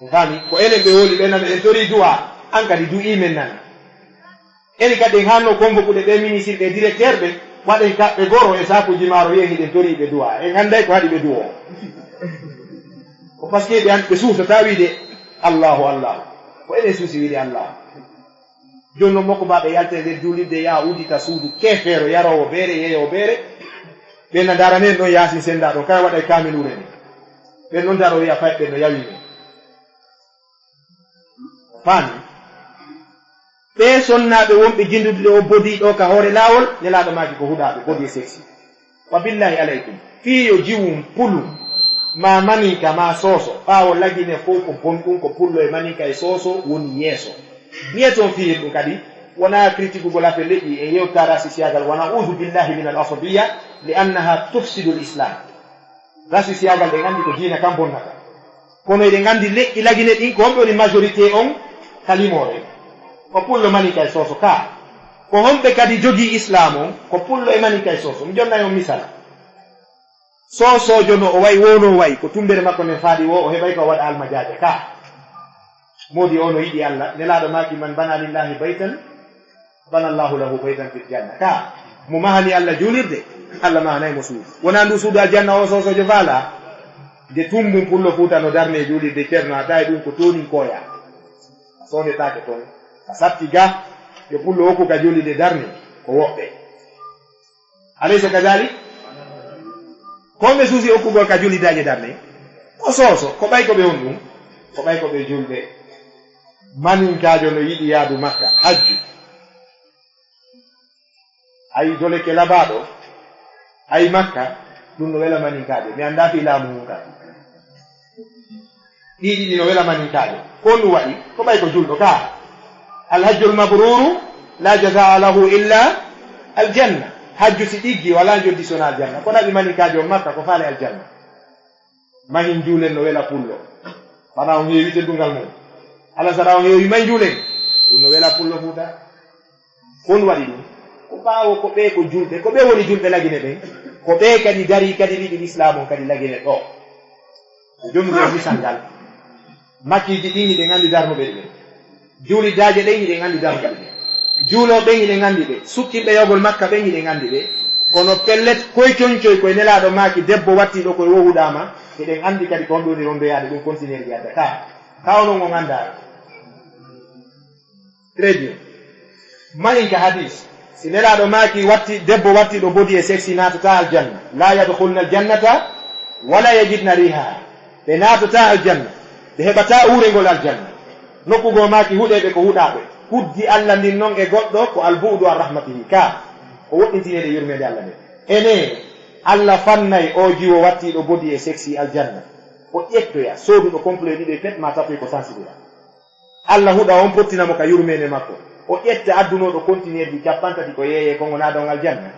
On faami? Ko enen ɓe wowli, ɓe nana en torii du'a. An kadi du'ii men nana. Enen kadi en hanno convoquude ɓe ministre, ɓe directeur ɓe, waɗen kaɓɓe goro e saakuuji maaro, wi'en hiɗen torii ɓe du'a. En annday ko haɗi ɓe du'o. Ko parce que ɓe an-, ɓe suusata wiide, "Allahu, Allahu." Ko enen suusi wiide, "Allahu." Jooni non, mokko maa ɓe yalta e nder juulirde, yaha uddita suudu keefeero, yaroowo beere, yeeyoowo beere. Ɓen na ndarani en ɗon yaasin senndaa ɗon, kala waɗa e kaamiluure ni. Ɓen non daro wi'a, "Fay ɓen no yawi men." Faami? Ɓee sonnaaɓe wonɓe jinndude ɗo, bodi ɗo ka hoore laawol, Nelaaɗo maaki ko huɗaaɓe, bodi e sexy. Wa billahi alaykum. Fii yo jiwum, pulum, ma maninka, ma sooso, ɓaawo lagine fow ko bonɗum, ko pullo e maninka e sooso woni yeeso. Miyeton fii ɗum kadi, wonaa critique gol affaire leƴƴi, en yewta rasisiyagal, wa na'uudu billahi min al asabiya, li annaha tufsidu l islam. Rasisiyagal, ɗen anndi ko diina kan bonnata. Kono eɗen anndi leƴƴi lagine ɗin, ko homɓe woni majorité on ka limoore? Ko pullo, maninka e sooso ka. Ko homɓe kadi jogii islam on? Ko pullo e maninka e sooso. Mi jonna on misal. Soosoojo no o wayi, wo no o wayi, ko tumbere makko nden faadi wo, o heɓay ko o waɗa almajaaja ka. Moodi o no yiɗi Alla, Nelaaɗo maaki, "Man bana lillahi baytan, bana Allahu lahu baytan fil janna." Ka mo mahani Alla juulirde, Alla mahanay mo suudu. Wonaa ndu suudu aljanna o soosoojo faala? Nde tumbun pullo Fuuta no darne juulirde Ceerno, a tawi ɗum ko toonin koya. A soodetaake toon. A satti ga, yo pullo hokku ka juulirde darne, ko woɓɓe. Alaysa kadalik? Ko ɓe suusi okkugol ka juulirde darne? Ko sooso, ko ɓay ko ɓe honɗum? Ko ɓay ko ɓe julɓe. Maninkaajo no yiɗi yaadu Makka, hajju. Ayi, doleke labaaɗo, ayi, Makka, ɗum no wela maninkaajo. Mi anndaa fii laamu mum ka. Ɗii ɗiɗi no wela maninkaajo. Ko ɗum waɗi? Ko ɓay ko julɗo ka. Alhajjul mabruuru laa jazaa lahu illa aljanna. Hajju si ɗiggi, walaa njoddi sona aljanna. Ko naɓi maninkaajo on Makka, ko faale aljanna. Mahin juulen no wela pullo. Bana on heewi teddungal mum. Alasara on heewi may juulen. Ɗum no wela pullo Fuuta. Ko ɗum waɗi ɗum? Ko ɓaawo ko ɓee ko julɓe, ko ɓe woni julɓe lagine ɓen. Ko ɓe kadi darii kadi wi'i Islaam on kadi lagine ɗo. Ko joom ɗum misal ngal. Makkiiji ɗin hiɗen anndi darnuɓe ɗumen. Juulidaaje ɗen hiɗen anndi darnuɓe ɗumen. Juulooɓe ɓen hiɗen anndi ɓe. Sukkinɓe yahugol Makka ɓen hiɗen anndi ɓe. Kono pellet, koy concoy koye Nelaaɗo maaki debbo wattiiɗo koye wo huɗaama, hiɗen anndi kadi ko honɗum woni rombeyaade ɗum kontineer yadda ka. Ka onon on anndaa. Très bien. Mahin ka hadis. Si Nelaaɗo maaki watti, debbo wattiiɗo bodi e sexy naatataa aljanna. La yadkhulna aljannata wala yajidna riha. Ɓe naatataa aljanna. Ɓe heɓataa uurengol aljanna. Nokku goo maaki huɗeeɓe ko huɗaaɓe. Huddi Alla ndin non e goɗɗo ko albu'du an rahmatihi ka. Ko woɗɗintineede yurmeende Alla nden. Ene, Alla fannay oo jiwo wattiiɗo bodi e sexy aljanna. O ƴettoya, sooduɗo complet ɗiɗo e pet ma tato e ko sansitira. Alla huɗa on, pottina mo ka yurmeende makko. O ƴetta addunooɗo kontineerji cappanɗe tati ko yeeyee kon, o naada on aljanna.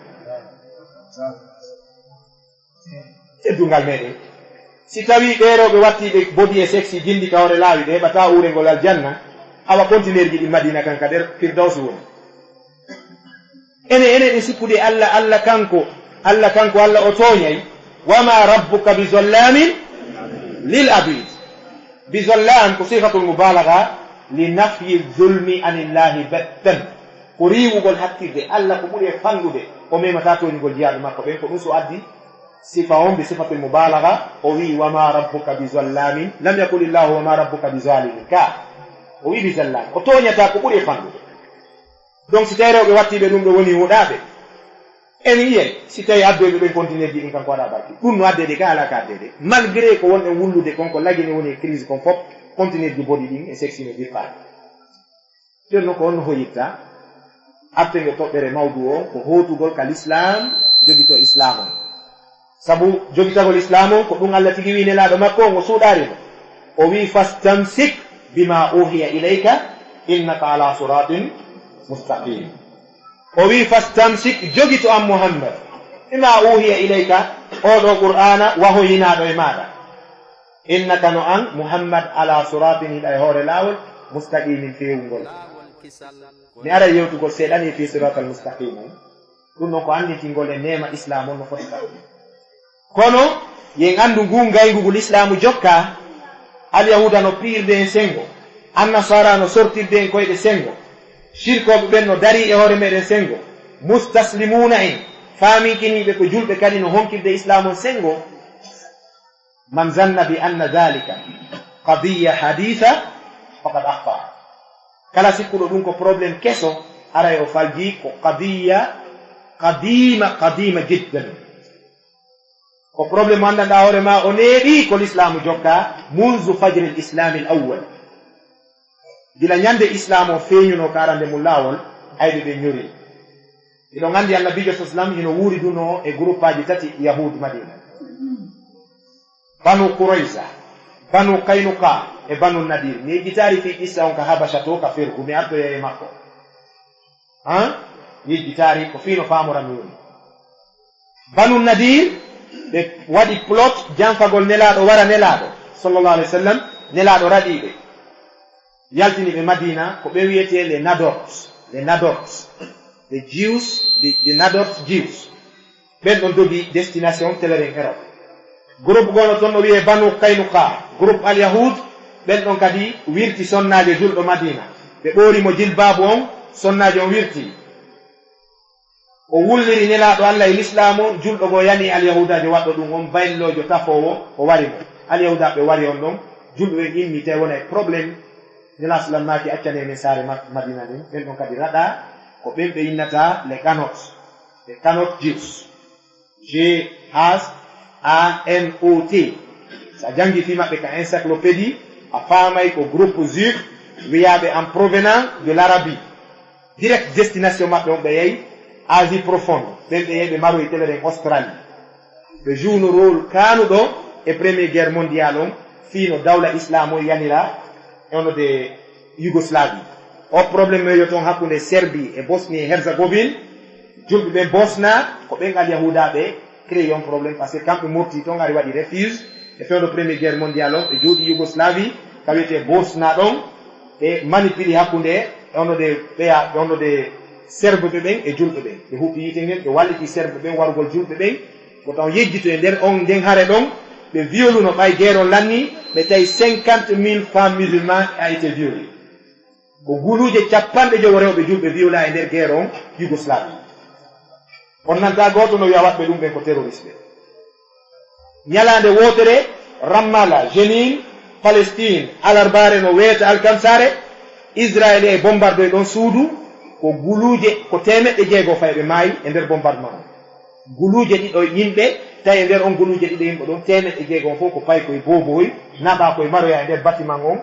Teddungal meɗen. Si tawii ɓee rewɓe wattiiɓe bodi e sexy, jinndi ka hoore laawi, ɓe heɓataa uurengol aljanna, awa kontineerji ɗin Madiina kan ka nder Firdawsi woni. Ene, ene ɗe sikkude Alla, Alla kanko, Alla kanko, Alla o tooñay. Wa ma rabbuka bi zallamin lil abid. Bi zallam ko sifatul mubalaga li nafyi zulmi anillahi battan. Ko riiwugol hakkirde. Alla ko ɓuri e fanɗude. O memata tooñugol jiyaaɓe makko ɓen. Ko ɗum so addi sifa on bi sifatul mubalaga. O wi'i, "Wa ma rabbuka bi zallamin." Lam yaqul illahu, "Wa ma rabbuka bi zalimin." Ka. O wi'i, "Bi zallam." O tooñataa ko ɓuri e fanɗude. Donc, si tawi rewɓe wattiiɓe ɗum ɗo woni huɗaaɓe, en yi'ay, si tawi addoyɓe ɓen kontineerji ɗin kanko waɗa barki. Ɗum no addeede ka alaa ka addeede. Malgré ko wonɗen wullude kon, ko lagine woni e crise kon fof, kontineerji bodi ɗin e sexy no jirfaade. Jooni non ko honno hoyitta? Artenge toɓɓere mawdu on ko hootugol ka Lislaam, jogito Islaam on. Sabu jogitagol Islaam on, ko ɗum Alla tigi wi'i Nelaaɗo makko on, o suuɗaari mo. O wi'i, "Fastamsik بما أوحي إليك إنك على صراط مستقيم. O wi'i, "Fastamsik, jogito an Muhammad, bima uhiya ilayka, oo ɗoo Qur'aana wahoyinaaɗo e maaɗa. Innaka, no an Muhammad, ala siratin, hiɗa e hoore laawol, mustaqimin, feewungol." Mi aray yewtugol seeɗa nii fii siratal mustaqim on. Ɗum ɗon ko anndintingol e neema Islaam on no foti taw. Kono, yen anndu ngun ngayngu ngu Lislaamu jokka, Alyahuuda no piirde en senngo, Annasaara no sortirde en koyɗe senngo, sirkooɓe ɓen no darii e hoore meɗen senngo, mustaslimuuna en, faaminkiniiɓe ko julɓe kadi no honkirde Islaamu on senngo. Man zanna bi anna dhalika qadiyya haditha faqad akhta. Kala sikkuɗo ɗum ko problème keso, aray o falji ko qadiyya qadima, qadima jiddan. Ko problème mo anndanɗaa hoore ma, o neeɓi ko Lislaamu jokka, munzu fajri l-Islaami l-awwal. Gila ñande Islaam o feeñunoo ka arande mum laawol, ayɓe ɓe ñori. Hiɗon anndi Annabiijo sallallahu alaihi wasallam hino wuuri dunoo e guruppaaji tati Yahuud Madina. Banu Qurayza, Banu Qaynuqa e Banu Nadir. Mi yejjitaari fii qissa on ka Habasha to ka fergu, mi artoyay e makko. Han? Mi yejjitaari ko fii no faamoran mi woni. Banu Nadir, ɓe waɗi plot janfagol Nelaaɗo wara Nelaaɗo, sallallahu alaihi wasallam, Nelaaɗo raɗii ɓe. Yaltini ɓe Madina, ko ɓe wi'etee les Nadort, les Nadort, les Jews, les, les Nadort Jews. Ɓen ɗon dogi destination teleren Europe. Groupe goo no ton no wi'ee Banu Qaynuqa, groupe Al-Yahud, ɓen ɗon kadi wirti sonnaajo julɗo Madina. Ɓe ɓoori mo jilbaabu on, sonnaajo on wirti. O wulliri Nelaaɗo Alla e Lislaamu on, julɗo goo yani Alyahudaajo waɗɗo ɗum on, bayloojo tafoowo, o wari mo. Alyahudaa ɓe wari on ɗon, julɓe ɓen immi tawi wona e problème. Nelaaɗo Sallam maaki, "Accanee men saare Ma-, Madina nden." Ɓen ɗon kadi raɗaa, ko ɓen ɓe innata les Qanot, les Qanot Jews. G H A N O T. So a janngi fii maɓɓe ka encyclopédie, a faamay ko groupe juif wiyaaɓe en provenant de l'Arabie. Direct destination maɓɓe on ɓe yahi Asie profonde. Ɓen ɓe yahi ɓe maroyi teleren Australie. Ɓe joué no rôle kaanuɗo e Première Guerre mondiale on, fii no dawla Islaam on yanira e ono de Yougoslavie. O problème no yo ton hakkunde Serbie e Bosnie et Herzegovine. Julɓe ɓen Bosna, ko ɓen Alyahuudaaɓe créé on problème, parce que kamɓe murti ton, ari waɗi refuge e fewndo Première Guerre mondiale on, ɓe jooɗi Yougoslavie, ka wiyetee Bosna ɗon, ɓe manipuli hakkunde e ono de ɓeya, e ono de Serbe ɓe ɓen e julɓe ɓen. Ɓe huɓɓi yiite ngen, ɓe walliti Serbe ɓen warugol julɓe ɓen. Ko taw yejjito e nder on, nden hare ɗon, ɓe violuno ɓay guerre on lanni, ɓe tawi cinquante mille femmes musulmanes a été violées. Ko guluuje capanɗe jowo rewɓe julɓe viola e nder guerre on Yougoslavie. On nanta gooto no wi'a waɗɓe ɗum ɓen ko terroriste. Ñalaande wootere, Ramallah, Jenin, Palestine, alarbaare no weeta alkamsaare, Israel e bombardoy ɗon suudu, ko guluuje, ko teemeɗɗe jeego fay ɓe maayi e nder bombardement on. Guluuje ɗiɗo yimɓe, tawi e nder on guluuje ɗiɗo yimɓe ɗon, teemeɗɗe jeego on fof ko paykoy booboy, naɓa koye maroya e nder bâtiment on,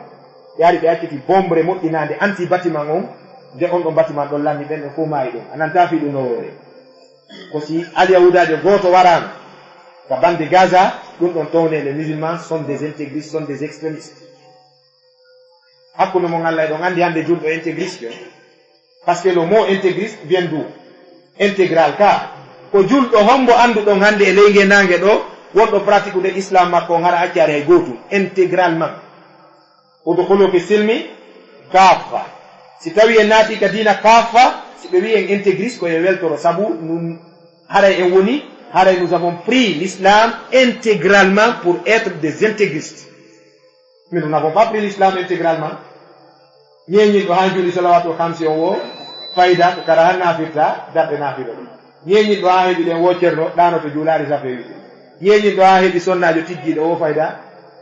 ɓe ari ɓe acciti bombre moƴƴinaande anti bâtiment on, nde on ɗon bâtiment ɗon lanni, ɓen ɗon fof maayi ɗon. A nanta fii ɗum no woore. Ko si Alyahudaajo gooto waraama ka bande Gaza, ɗum ɗon towne les musulmans sont des intégristes, sont des extrémistes. Hakkunde mon Alla, eɗon anndi hannde julɗo intégriste, parce que le mot intégriste vient d'où? Intégral ka. Ko julɗo hombo annduɗon hannde e ley nge naange ɗo, wonɗo pratiqude Islam makko on hara accaari hay gootum, intégralement. Udkhulu fi silmi kaffa. Si tawi en naati ka diina kaffa, si ɓe wi'i en intégriste, ko e weltoro, sabu nun haray en woni, haray nous avons pris l'islam intégralement pour être des intégristes. Mais nous n'avons pas pris l'islam intégralement. Ñeeñinɗo haa juuli salawatul khamsi on wo fayda, ko kara han naafirta, darɗe naafila ɗum. Ñeeñinɗo haa heɓi ɗen wo cerno, ɗaanoto juulaari safeewi ɗum. Ñeeñinɗo haa heɓi sonnaajo tijjiiɗo wo fayda,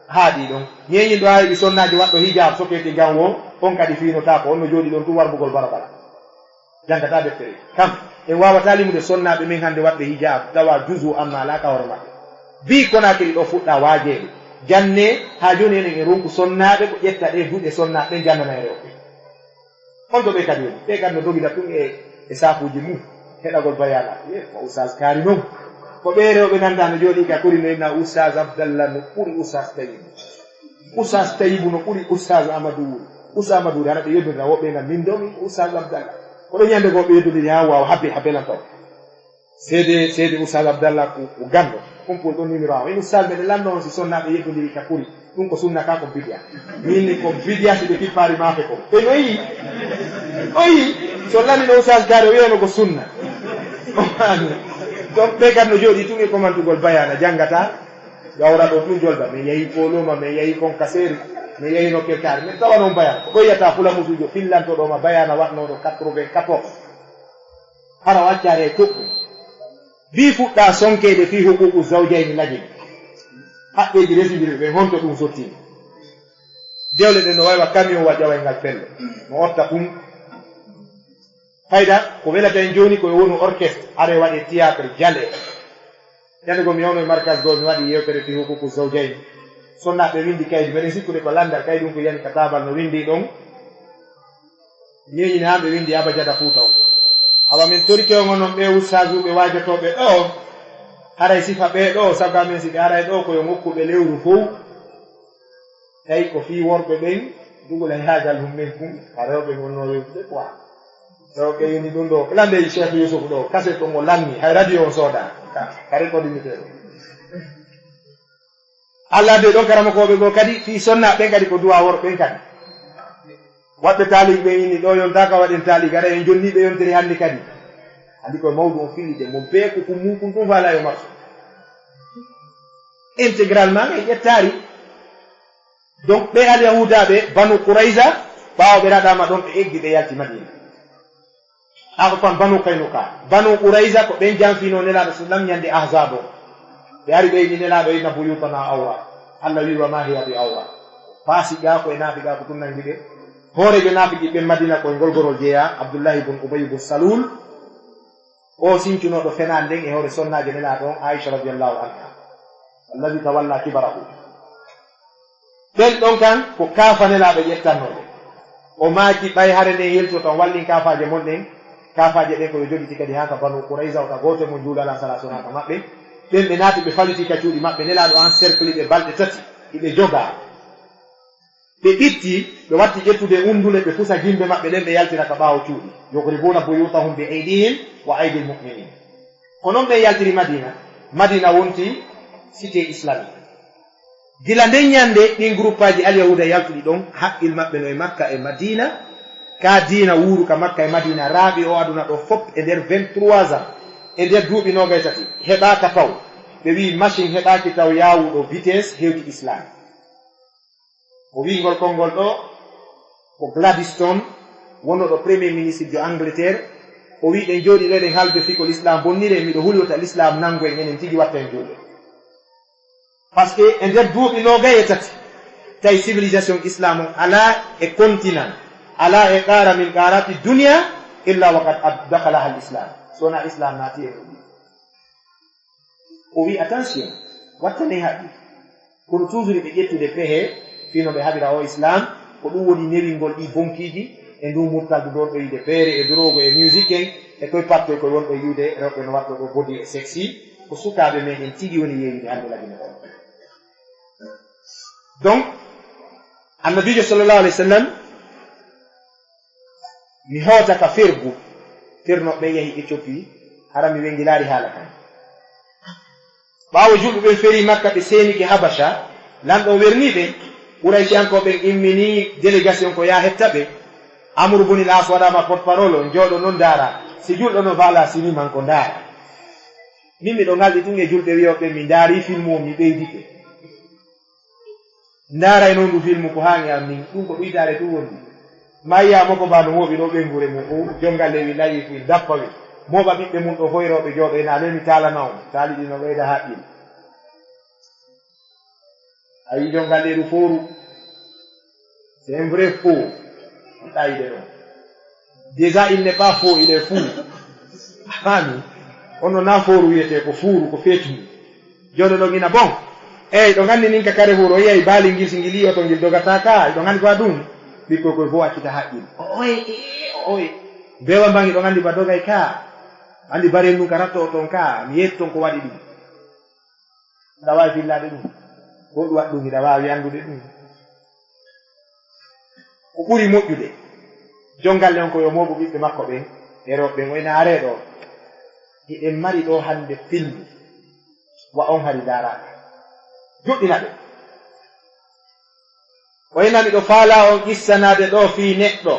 haaɗi ɗon. Ñeeñinɗo haa heɓi sonnaajo waɗɗo hijab, soketi gam wo, on kadi fiinotaako, on no jooɗi ɗon tun warbugol barabara. Janngata deftere. Kam, en waawataa limude sonnaaɓe men hannde waɗɓe hijab, tawa juzu amma alaa ka hoore maɓɓe. Bii Konaakiri ɗo fuɗɗa waajeede. Janne, haa jooni enen e ronku sonnaaɓe ko ƴetta ɗe duɗe sonnaaɓe ɓen jannana e rewɓe. On to ɓe kadi woni? Ɓe kadi no dogida tun e, e saafuuji mum. Heɗagol bayaana. Ye, ko Oustaz Kaari non. Ko ɓe rewɓe nannda no jooɗi ka kuri no inna Oustaz Abdallah no ɓuri Oustaz Tayyib. Oustaz Tayibu no ɓuri Oustaz Amadou Wuri. Oustaz Amadou Wuri, hara ɓe yeddondira, woɓɓe nan min ɗo min ko Oustaz Abdallah. Ko ɗo ñande goo ɓe yeddondiri haa waawa habbe, habbe lan taw. Seede, seede Oustaz Abdallah ko, ko ganndo. Kumpol ɗon numéro am. En Oustaz meɗen lanndo on si sonnaaɓe yeddondiri ka kuri. Ɗum ko sunna ka ko bidiya. Min ni ko bidiya si ɓe kippaari maafe ko. E no yi? O yi? So lanni no Oustaz Kaare o wiyano ko sunna. Donc ɓe kadi no jooɗi tun e komantugol bayana janngata. Gawra ɗo tun jolba. Men yahi Koloma, men yahi Konkaseri, men yahi no Kelkaari. Men tawa non bayana. Ko ɗoyata fula musujo fillanto ɗo ma bayana waɗnooɗo quatre-vingt-quatorze. Hara o accaare e toɓɓu. Bii fuɗɗa sonkeede fii huququ zawjayni lagin. Haqqeeji resindiri ɓen honto ɗum sottini. Dewle ɗen no waywa camion wa ƴaway ngal pelle. No otta ɗum. Fayda, ko welata en jooni ko e wonu orchestre, are waɗe théâtre, jale. Ñande goo mi yewno e markas goo, mi waɗi yewtere fii huququ zawjayni. Sonnaaɓe windi kaydi, meɗen sikkude ko landal, kaydi ɗum ko yani ka taabal no windi ɗon. Ñeeñi ne haa ɓe windi Abajada Fuuta on. Awa min torike on onon ɓee ustaasuuɓe waajotooɓe ɗoo. Haray sifa ɓee ɗoo, sabu amen si ɓe aray ɗoo ko yo ŋokku ɓe lewru fow. Tawi ko fii worɓe ɓen, dugol hay haajal hum men kum, ka rewɓe wonnoo yewtude quoi. Rewɓe yoni ɗum ɗoo, lande Cheikh Yusuf ɗoo, kaset on o lanni, hay radio on sooda, ka, ka recordinitee ɗo. Alla addi ɗon karamokooɓe goo kadi, fii sonnaaɓe ɓen kadi ko duwaa worɓe ɓen kadi. Waɗɓe taaliik ɓen inni ɗoo yontaaka waɗen taaliik, ara en jonni ɓe yontere hannde kadi. Anndi ko mawɗum on fillide, mo bee ko ko muukum ɗum faala yo marsu. Intégralement en ƴettaari. Donc ɓe Alyahuudaaɓe Banu Qurayza, ɓaawo ɓe raɗaama ɗon, ɓe eggi ɓe yalti Madiina. Afwan, Banu Qaynuqa. Banu Qurayza ko ɓen janfino Nelaaɗo sallam ñande Ahzab o. Ɓe ari ɓe inni Nelaaɗo inna buyutana awra. Allah wi wa ma hiya bi awra. Faasiqaaku e naafiqaaku tun nangi ɓe. Hooreejo naafiqi ɓen Madina ko e ngol gorol jeyaa, Abdullahi bun Ubay bun Salul. O sincunooɗo fenaande nden e hoore sonnaajo Nelaaɗo on, Aisha radiyallahu anha. Allazi tawalla kibarahu. Ɓen ɗon kan ko kaafa Nelaaɗo ƴettannoo ɓe. O maaki, ɓay hare nden yeltoo tan, wallin kaafaaje mon ɗen. Kaafaaje ɗen ko yo jogiti kadi haa ka Banu Qurayza, o ka gooto e mon juulaa alasara sonaa ka maɓɓe. Ɓen ɓe naati, ɓe faliti ka cuuɗi maɓɓe, Nelaaɗo encercli ɓe balɗe tati, hiɓe jogaa. Ɓe ɓitti, ɓe watti ƴettude undule, ɓe fusa gimbe maɓɓe ɗen, ɓe yaltira ka ɓaawo cuuɗi. Yadribuna buyutahum bi aydihim wa aydil mu'minin. Ko non ɓen yaltiri Madina. Madina wonti cité islamique. Gila nden ñande, ɗin gruppaaji Alyahuuda yaltuɗi ɗon, haqqil maɓɓe no e Makka e Madiina. Ka diina wuuru ka Makka e Madiina, raaɓi o aduna ɗo fop e nder vingt-trois ans, e nder duuɓi noogay tati, heɓaaka taw. Ɓe wi'i machine heɓaaki taw yaawuɗo vitesse hewti Islam. O wi'i ngol konngol ɗo, ko Gladstone, wonno ɗo premier ministre jo Angleterre. O wi'i ɗen jooɗi ɗo eɗen haalde fii ko l'islam bonnire, miɗo huli wota l'islam nangu en, enen tigi watta en juulɓe. Parce que e nder duuɓi noogay e tati, tawi civilisation islam on alaa e continent, alaa e qaara min qaarati dunia, illa wa qad ad-, dakhalaha al-islam. So wonaa islam naati e ɗum. O wi, attention, wattane haqqil. Kono toujours ɓe ƴettude pehe, fii no ɓe haɓira o islam, ko ɗum woni newingol ɗi bonkiiji, e ndu murtaldu ɗon ɗo yiide feere, e drogue, e musique en, e koye partoy koye wonɓe yiide rewɓe no watto ɗo body e sexy, ko sukaaɓe meɗen tigi woni yeeyude hannde lagine ɗon. Donc, Annabiijo sallallahu alayhi wa sallam, mi hoota ka fergu, fernooɓe ɓen yahi Éthiopie, hara mi wengilaari haala kan. Ɓaawo julɓe ɓen ferii Makka, ɓe seenike Habasha, lanɗo on wernii ɓe, Quraysiyankooɓe ɓen immini délégation ko yaa hetta ɓe. Amru bunil As waɗaama porte-parole, on jooɗo non ndaara. Si julɗo no faala siniman ko ndaara. Min miɗo ngalɗi tun e julɓe wiyooɓe mi ndaarii filmu on, mi ɓeydike. Ndaaray non ndu filmu ko haani an min, ɗum ko ɗuytaare tun woni. Mayya mo ko baa no mooɓi ɗo ɓeynguure mum fof, jonngalle wi layi wi dappa wi. Mooɓa ɓiɓɓe mum ɗo foyrooɓe jooɗo ena lemi taalana on, taali ɗi no ɓeyda haqqil. A yii jonngalleeru fooru. C'est un vrai fou. On ɗayde ɗon. Déjà, il n'est pas faux, il est fou. A faami? Kono na fooru wiyetee ko fuuru, ko feetu. Jooɗo ɗon ina bon. Eey, ɗo nganndi nin ka kare fuuru, o yiyay baali ngil, si ngil yii oto ngil dogata ka, ɗo nganndi ko a ɗum. Ɓikkoy koy fof accita haqqil. O, oye, e, e, oye. Mbeewa mbangi ɗo nganndi ba dogay ka. Anndi barel mum ka ratto o ton ka, mi yeeto ton ko waɗi ɗum. Aɗa waawi fillaade ɗum? Ko ɗum waɗi ɗum, hiɗa waawi anndude ɗum? Ko ɓuri moƴƴude, jonngalle on ko yo mooɓu ɓiɓɓe makko ɓen e rewɓe ɓen, o ina aree ɗoo. Hiɗen mari ɗoo hannde filmu, wa on hari ndaaraaka. Joɗɗina ɓe. O ina miɗo faalaa on qissanaade ɗoo fii neɗɗo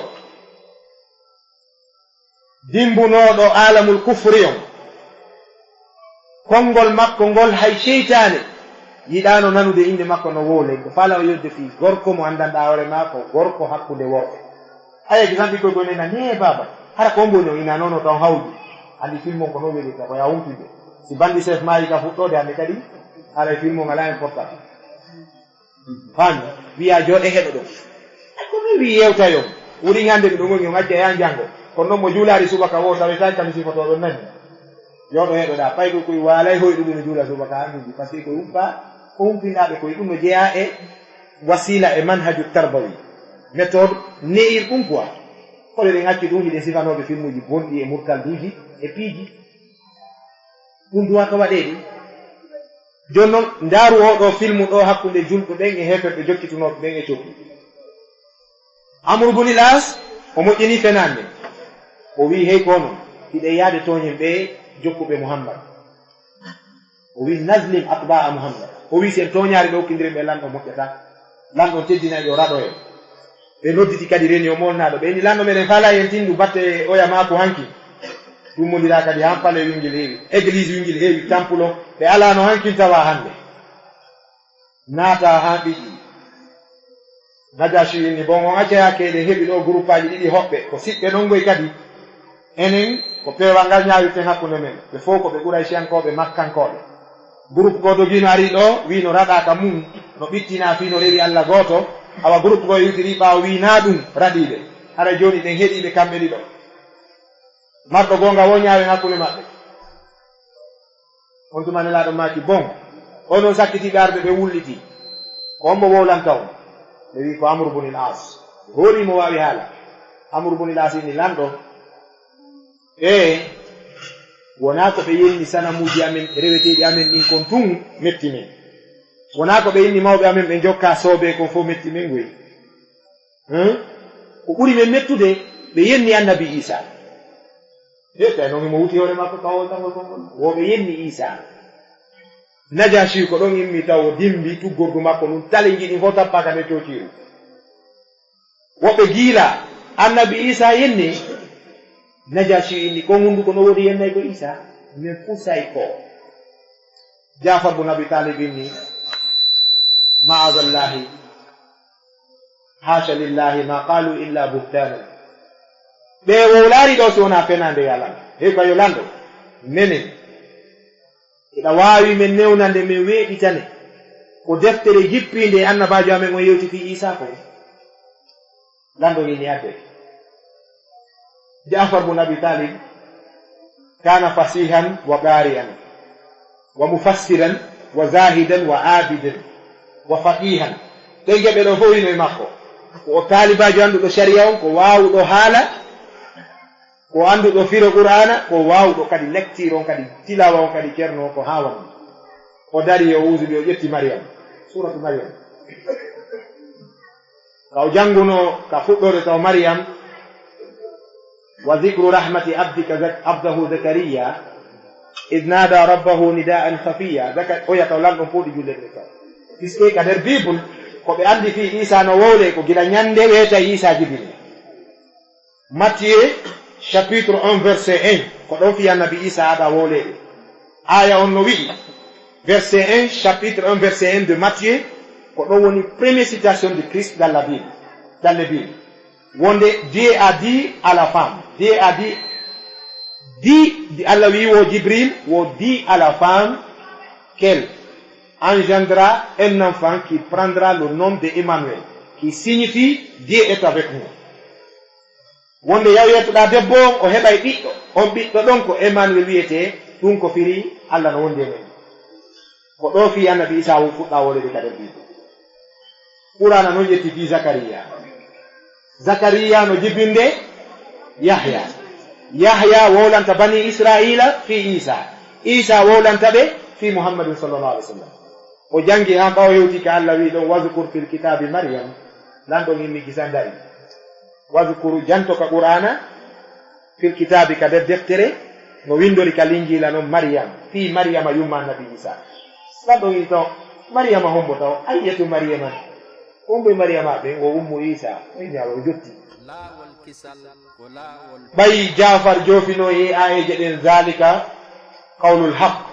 dimbunooɗo aalamul kufri on. Konngol makko ngol hay seytaane yiɗaano nanude innde makko no wowlee. Ko faalaa o yewtude fii gorko mo anndanɗaa hoore maa ko gorko hakkunde worɓe. Aya, gisan ɓikkoy koy nena, "Nee baaba, hara ko on woni o ina noon o taw hawji." Anndi film on ko noon welirta, ko yaa humpinde. Si bandi chef maayi ka fuɗɗoode, hannde kadi haray film on alaa importance. Faami? Wiyaa jooɗe heɗo ɗum. Ay, ko min wii yewtayon. Wurin hannde miɗo woni on acca yaa njanngo. Kono noon mo juulaari subaka woo tawetaake kam sifotoo ɗon nani. Jooɗo heɗoɗaa. Pay ko koye waalay hoyɗude no juula subaka hannduji. Parce que ko humpa, ko humpinaaɓe koye ɗum no jeyaa e wasiila e manhaju tarbawi. Méthode neir ɗum quoi. Kono eɗen acci ɗum, hiɗen sifanooɓe filmuji bonɗi e murtalduuji e piiji. Ɗum duwaaka waɗeede. Jooni noon, ndaaru oo ɗoo filmu ɗoo hakkunde julɓe ɓen e heeferɓe jokkitunooɓe ɓen e cokki. Amru bun il As, o moƴƴinii fenaande nden. O wi'i, "Hey, ko onon, hiɗen yaade tooñen ɓee jokkuɓe Muhammad." O wi'i, "Nazlim atba'a Muhammad." O wi'i, "Si en tooñaali ɗo ukkindiren ɓe, lanɗo moƴƴata. Lanɗo teddinay ɗo raɗo en." Ɓe nodditi kadi reni o molnaaɗo. Ɓe inni, "Lanɗo meɗen faalaa en tindu batte oya maako hanki." Tummondiraa kadi han palais wingel heewi, église wingel heewi, temple o. Ɓe alaano hankin tawa hannde. Naata haa ɓiƴƴi. Najaasi inni, "Bon, on acca yaake eɗen heɓi ɗo guruppaaji ɗiɗi hoɓɓe, ko siɓɓe non ngoy kadi. Enen ko peewal ngal ñaawirten hakkunde men, ɓe fow ko ɓe Quraysiyankooɓe, Makkankooɓe." Gurup goo dogiino ari ɗo, wiino raɗaa ka mum, no ɓittinaa fii no rewi Alla gooto. Awa gurup goo yewtiri ɓaawo wii naa ɗum raɗiiɓe. Hara jooni ɗen heɗiiɓe kamɓe ɗiɗo. Marɗo goonga woo ñaawen hakkunde maɓɓe. On tuma Nelaaɗo maaki, "Bon, onon sakkitiiɓe arɓe ɓe wullitii, ko hombo wowlanta on?" Ɓe wi'i, "Ko Amru bun il As." Ɓe hoolii mo waawi haala. Amru bun il As inni, "Lanɗo, ee, wonaa ko ɓe yenni sanamuuji amen reweteeɗi amen ɗin kon tun metti men. Wonaa ko ɓe inni mawɓe amen ɓe jokkaa soobee kon fow metti men ngoy. Hum? Ko ɓuri men mettude, ɓe yenni Annabi Iisaa." He, tawi noon himo wuti hoore makko ka wowltangol konngol. Wo ɓe yenni Iisaa. Najaasi ko ɗon immi taw o dimbi tuggordu makko ndun, talinji ɗin fow tappaaka nder coociiru. Woɓɓe giila, Annabi Iisaa yenni. Najaasi inni, "Ko hunnduko no woodi yennay ko Iisaa? Min fusay ko." Jaafar bun Abi Taalib inni, "Ma'azallahi, haasha lillahi ma qaalu illa buhtaanan." Ɓe wowlaari ɗo si wonaa fenaande, yaa Lanɗo. Hey, ko yo Lanɗo, menen, hiɗa waawi men newnande, men weeɓitane ko deftere jippiinde e annabaajo amen on yewti fii Iisaa kon? Lanɗo inni, "Adde." Jaafar bun Abi Taalib kaana fasiihan wa qaari'an wa mufassiran wa zaahidan wa aabidan wa faqiihan. Ɗen geɓe ɗoo fow hino e makko. Ko o taalibaajo annduɗo sariya on, ko waawuɗo haala, ko annduɗo firo Qur'aana, ko waawuɗo kadi lecture on, kadi tilaawa on, kadi Ceerno on ko haawa mo. O darii, o uusuɓe, o ƴetti Mariyam, suuratu Mariyam. Ka o janngunoo ka fuɗɗoode taw Mariyam, "Wa zikru rahmati abdika zak-, abdahu Zakariya, id nada rabbahu nidaan khafiya." Zaka-, oya taw Lanɗo on pooɗi julde ɗen taw. Puisque ka nder Bible, ko ɓe anndi fii Iisaa no wowlee ko gila ñannde weeta Iisaa jibini. Matthieu chapitre un verset un, ko ɗon fii Annabi Iisaa aada wowleede. Aaya on no wi'i, verset un, chapitre un, verset un de Matthieu, ko ɗon woni première citation de Christ dans la Bible, dans les Bibles. Wonde Dieu a dit à la femme, Dieu a dit, dit, Alla wi'i wo Jibril, wo dit à la femme qu'elle engendra un enfant qui prendra le nom de Emmanuel, qui signifie Dieu est avec nous. Wonde yaw yettoɗaa debbo on, o heɓay ɓiɗɗo. On ɓiɗɗo ɗon ko Emmanuel wiyetee, ɗum ko firi Alla no wondi e men. Ko ɗoo fii Annabi Iisaa won fuɗɗaa wowleede ka nder Bible. Qur'aana non ƴetti fii Zakariya. Zakariya no jibinde Yahya. Yahya wowlanta banii Israa'iila fii Iisaa. Iisaa wowlanta ɓe fii Muhammadun sallallahu alaihi wasallam. O janngi haa ɓaawo hewti ka Alla wi'i ɗon, "Wazkur fil kitaabi Maryam." Lanɗo on immi gisa dari. Wadhkur, janto ka Qur'aana, fil kitaabi, ka nder deftere, no winndori ka Linjiila non, Maryam, fii Maryama, yumma Annabi Iisaa. Lanɗo wi taw, Maryama hombo taw? Ayyatu Maryama. Hombo e Maryama ɓen? Wo ummu Iisaa. O inni, awa, o jotti. Ɓay Jaafar joofinoo e aayeeje ɗen, "Zaalika qawlul haqq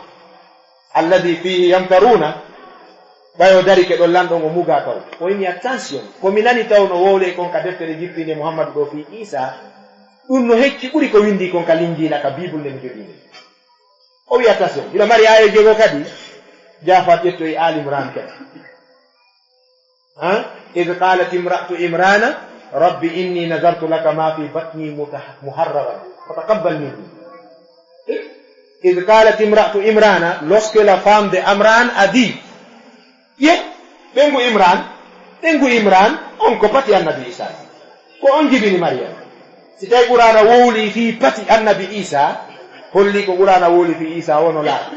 alladhi fiihi yamtaruuna." Ɓay o darike ɗon, lanɗo on o mugaa taw. O inni, "Attention, ko mi nani taw no wowlee kon ka deftere jippiinde Muhammadu ɗoo fii Iisaa, ɗun no hecci ɓuri ko winndii kon ka Linjiila, ka Bible nde mi jogii nden." O wi'i, "Attention, hiɗa mari aayeeje goo kadi?" Jaafar ƴettoyi Aali Imraan kadi. Ha? "Idh qalat imra'atu Imrana, rabbi inni nazartu laka ma fi batni muta-, muharraran, fataqabbal minni." "Idh qalat imra'atu Imrana", lorsque la femme de Amran a dit. Ye, ɓen ngu Imran, ɓen ngu Imran, on ko pati Annabi Isa. Ko on jibini Maryam. Si tawi Qur'aana wowli fii pati Annabi Isa, holli ko Qur'aana wowli fii Isa, wono laaɓi.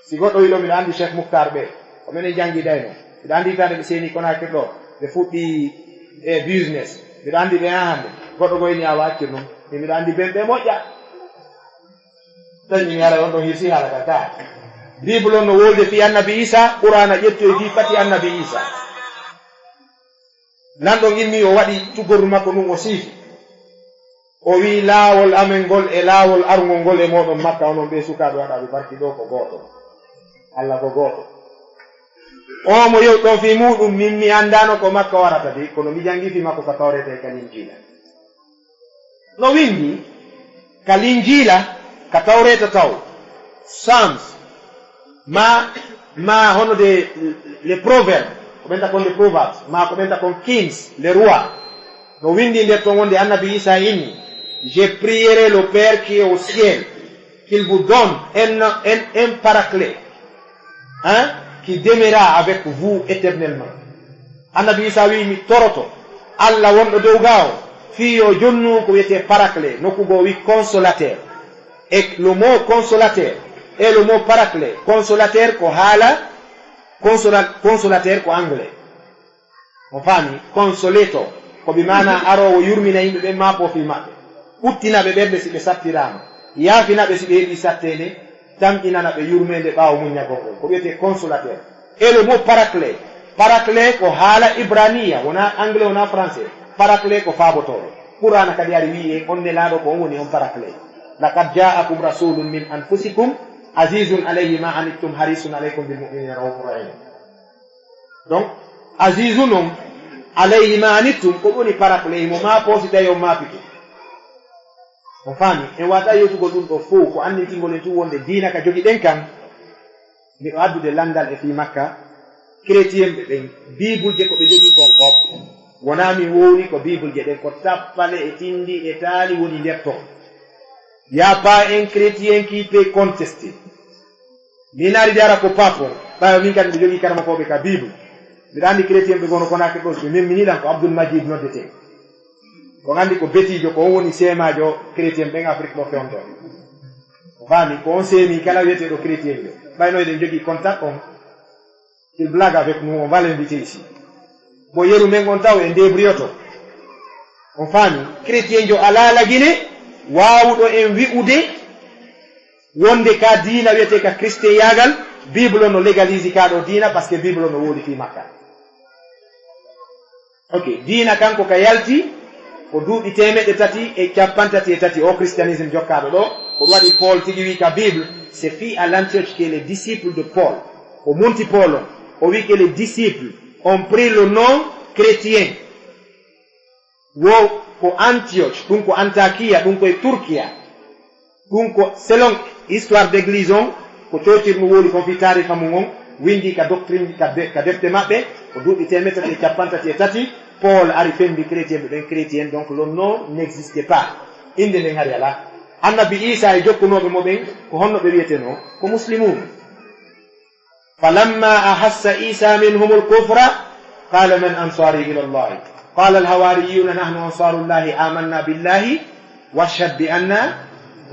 Si goɗɗo wi'i ɗo, miɗo anndi Cheikh Moukhtar ɓe, ko menen janngi dayno. Miɗo anndi hitaande ɓe seeni Conakry ɗo, ɓe fuɗɗi e business. Miɗo anndi ɓe haa hannde. Goɗɗo ko inni a waccir ɗum. Min miɗo anndi ben ɓe moƴƴa. Ɗon ini haala on ɗon hirsi haala ka taa. Bible on no wolde fii Annabi Isa, Qur'aana ƴettoy fii pati Annabi Isa. Lanɗo on immi, o waɗi tuggordu makko ndun, o siifi. O wi'i, "Laawol amen ngol e laawol arungol ngol e mooɗon Makka, onon ɓee sukaaɓe waɗaaɓe barki ɗoo ko gooto. Alla ko gooto." Oo mo yewti ɗon fii muuɗum, min mi anndaano ko Makka warata de, kono mi janngi fii makko ka Tawreeta e ka Linjiila. No winndi ka Linjiila, ka Tawreeta taw, Psalms, ma, ma hono de, les Proverbes, ko ɓen ta kon les Proverbes, ma ko ɓen ta kon Kings, les Rois. No winndi nder ton wonde Annabi Isa inni, "Je prierai le Père qui est au ciel, qu'il vous donne un, un, un paraclet, hein, qui demeurera avec vous éternellement." Annabi Isa wi'i, "Mi toroto Alla wonɗo dow gaa on, fii yo jonnu ko wi'etee paraclet, nokku goo wi'i consolateur." E le mot consolateur, e le mot paraclet, consolateur ko haala, consola-, consolateur ko anglais. On faami? Consolator, ko bi maanaa aroowo yurmina yimɓe ɓen, maa poo fii maɓɓe. Ɓuttina ɓe ɓernde si ɓe sattiraama. Yaafina ɓe si ɓe heɓii satteende. Tamƴinana ɓe yurmeende ɓaawo muññagol ngol. Ko wi'etee consolateur. E le mot paraclet. Paraclet ko haala ibraniya, wonaa anglais, wonaa français. Paraclet ko faabotooɗo. Qur'aana kadi ari wi'i en on nelaaɗo ko on woni on paraclet. "Laqad ja'akum rasulun min anfusikum azizun alayhi ma anittum harisun alaykum bil mu'minina raufur rahim." Donc, azizun on alayhi ma anittum, ko woni paraclet mo maa poo si tawi on maapike. On faami? En waawataa yewtugol ɗum ɗoo fow, ko anndintingol en tun wonde diina ka jogiɗen kan, miɗo addude lanndal e fii makka, chrétien ɓe ɓen, Bible je ko ɓe jogii kon kop, wonaa min wowli ko Bible je ɗen, ko tappale e tinndi e taali woni nder ton. Y a pas un chrétien qui peut contester. Min ari de ara ko pape on, ɓaawo min kadi miɗo jogii karamokooɓe ka Bible. Miɗo anndi chrétien ɓe gono Conakry ɗo, si ɓe memminii lan ko Abdul Majid noddetee. Ko anndi ko betiijo, ko on woni seemaajo chrétien ɓen Afrique ɗo fewndo. O faami, ko on seemi kala wi'eteeɗo chrétien ɓe. Ɓayno eɗen jogii contact on. Il blague avec nous, on va l'inviter ici. Bon, yeru men on taw en débrouilloto. On faami, chrétien jo alaa lagine, waawuɗo en wi'ude, wonde ka diina wiyetee ka christianyaagal, Bible no legalisi ka ɗoo diina, parce que Bible no wowli fii makka. Ok, diina kan ko ka yalti, ko duuɓi teemeɗɗe tati e cappanɗe tati e tati, o christianisme jokkaaɗo ɗoo, ko ɗum waɗi Paul tigi wii ka Bible, c'est fii à l'Antioche que les disciples de Paul, o munti Paul on, o wii que les disciples ont pris le nom chrétien. Wo ko Antioche, ɗum ko Antakiya, ɗum ko e Turkiya. Ɗum ko selon histoire d'église on, ko coocirnu wowli kon fii taariika mum on, winndi ka doctrine, ka de-, ka defte maɓɓe, ko duuɓi teemeɗɗe tati e cappanɗe tati e tati, Paul ari fembi chrétien ɓe ɓen chrétien, donc le nom n'existait pas. Innde nden hari alaa. Annabi Iisa e jokkunooɓe mo ɓen, ko honno ɓe wi'etenoo? Ko muslimuun. فلما أحس عيسى منهم الكفر قال من أنصاري إلى الله؟ قال الحواريون نحن أنصار الله آمنا بالله واشهد بأننا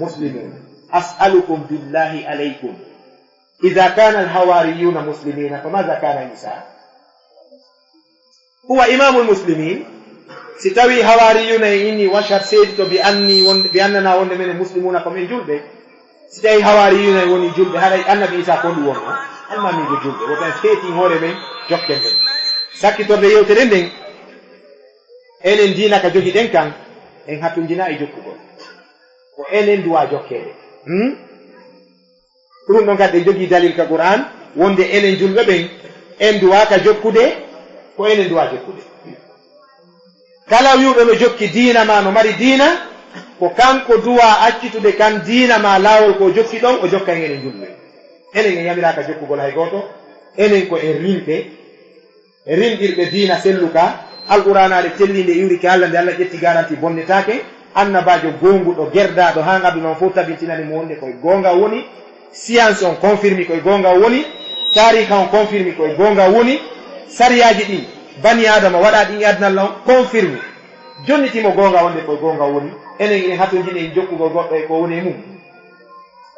مسلمون. أسألكم بالله عليكم، إذا كان الحواريون مسلمين فماذا كان عيسى؟ هو إمام المسلمين؟ Si tawii hawaariyuuna en innii waccat seedito bi anni wonde, bi annanaa wonde menen muslimuuna ko men julɓe, si tawii hawaariyuuna en wonii julɓe, haray annabi Iisaa ko honɗum wonnoo? Almaamiijo julɓe. Woto en feetin hoore men, jokken ɓen. Sakkitorde yewtere nden, enen diina ka jogiɗen kan, en hatonjinaa e jokkugol. Ko enen duwaa jokkeede. Hmm? Ko ɗum ɗon kadi en jogii dalil ka Qur'aan, wonde enen julɓe ɓen, en duwaaka jokkude, ko enen duwaa jokkude. Kala wi'uɗo no jokki diina maa no mari diina, ko kanko duwaa accitude kan diina maa laawol ko o jokki ɗon, o jokka en enen julɓe. Enen en yamiraaka jokkugol hay gooto, enen ko en rimɓe, rimɗirɓe diina selluka, Alqur'aanaare telliinde iwri ka Alla, nde Alla ƴetti garanti bonnetaake, annabaajo goonguɗo, gerdaaɗo haa aduna on fof tabintinani mo wonde ko e goonga woni, science on confirmi ko e goonga woni, taariika on confirmi ko e goonga woni, sariyaaji ɗin bani Aadama waɗaa ɗin e aduna Alla on confirmi, jonniti mo goonga wonde ko e goonga woni, enen en hatonjini en jokkugol goɗɗo e ko woni e mum.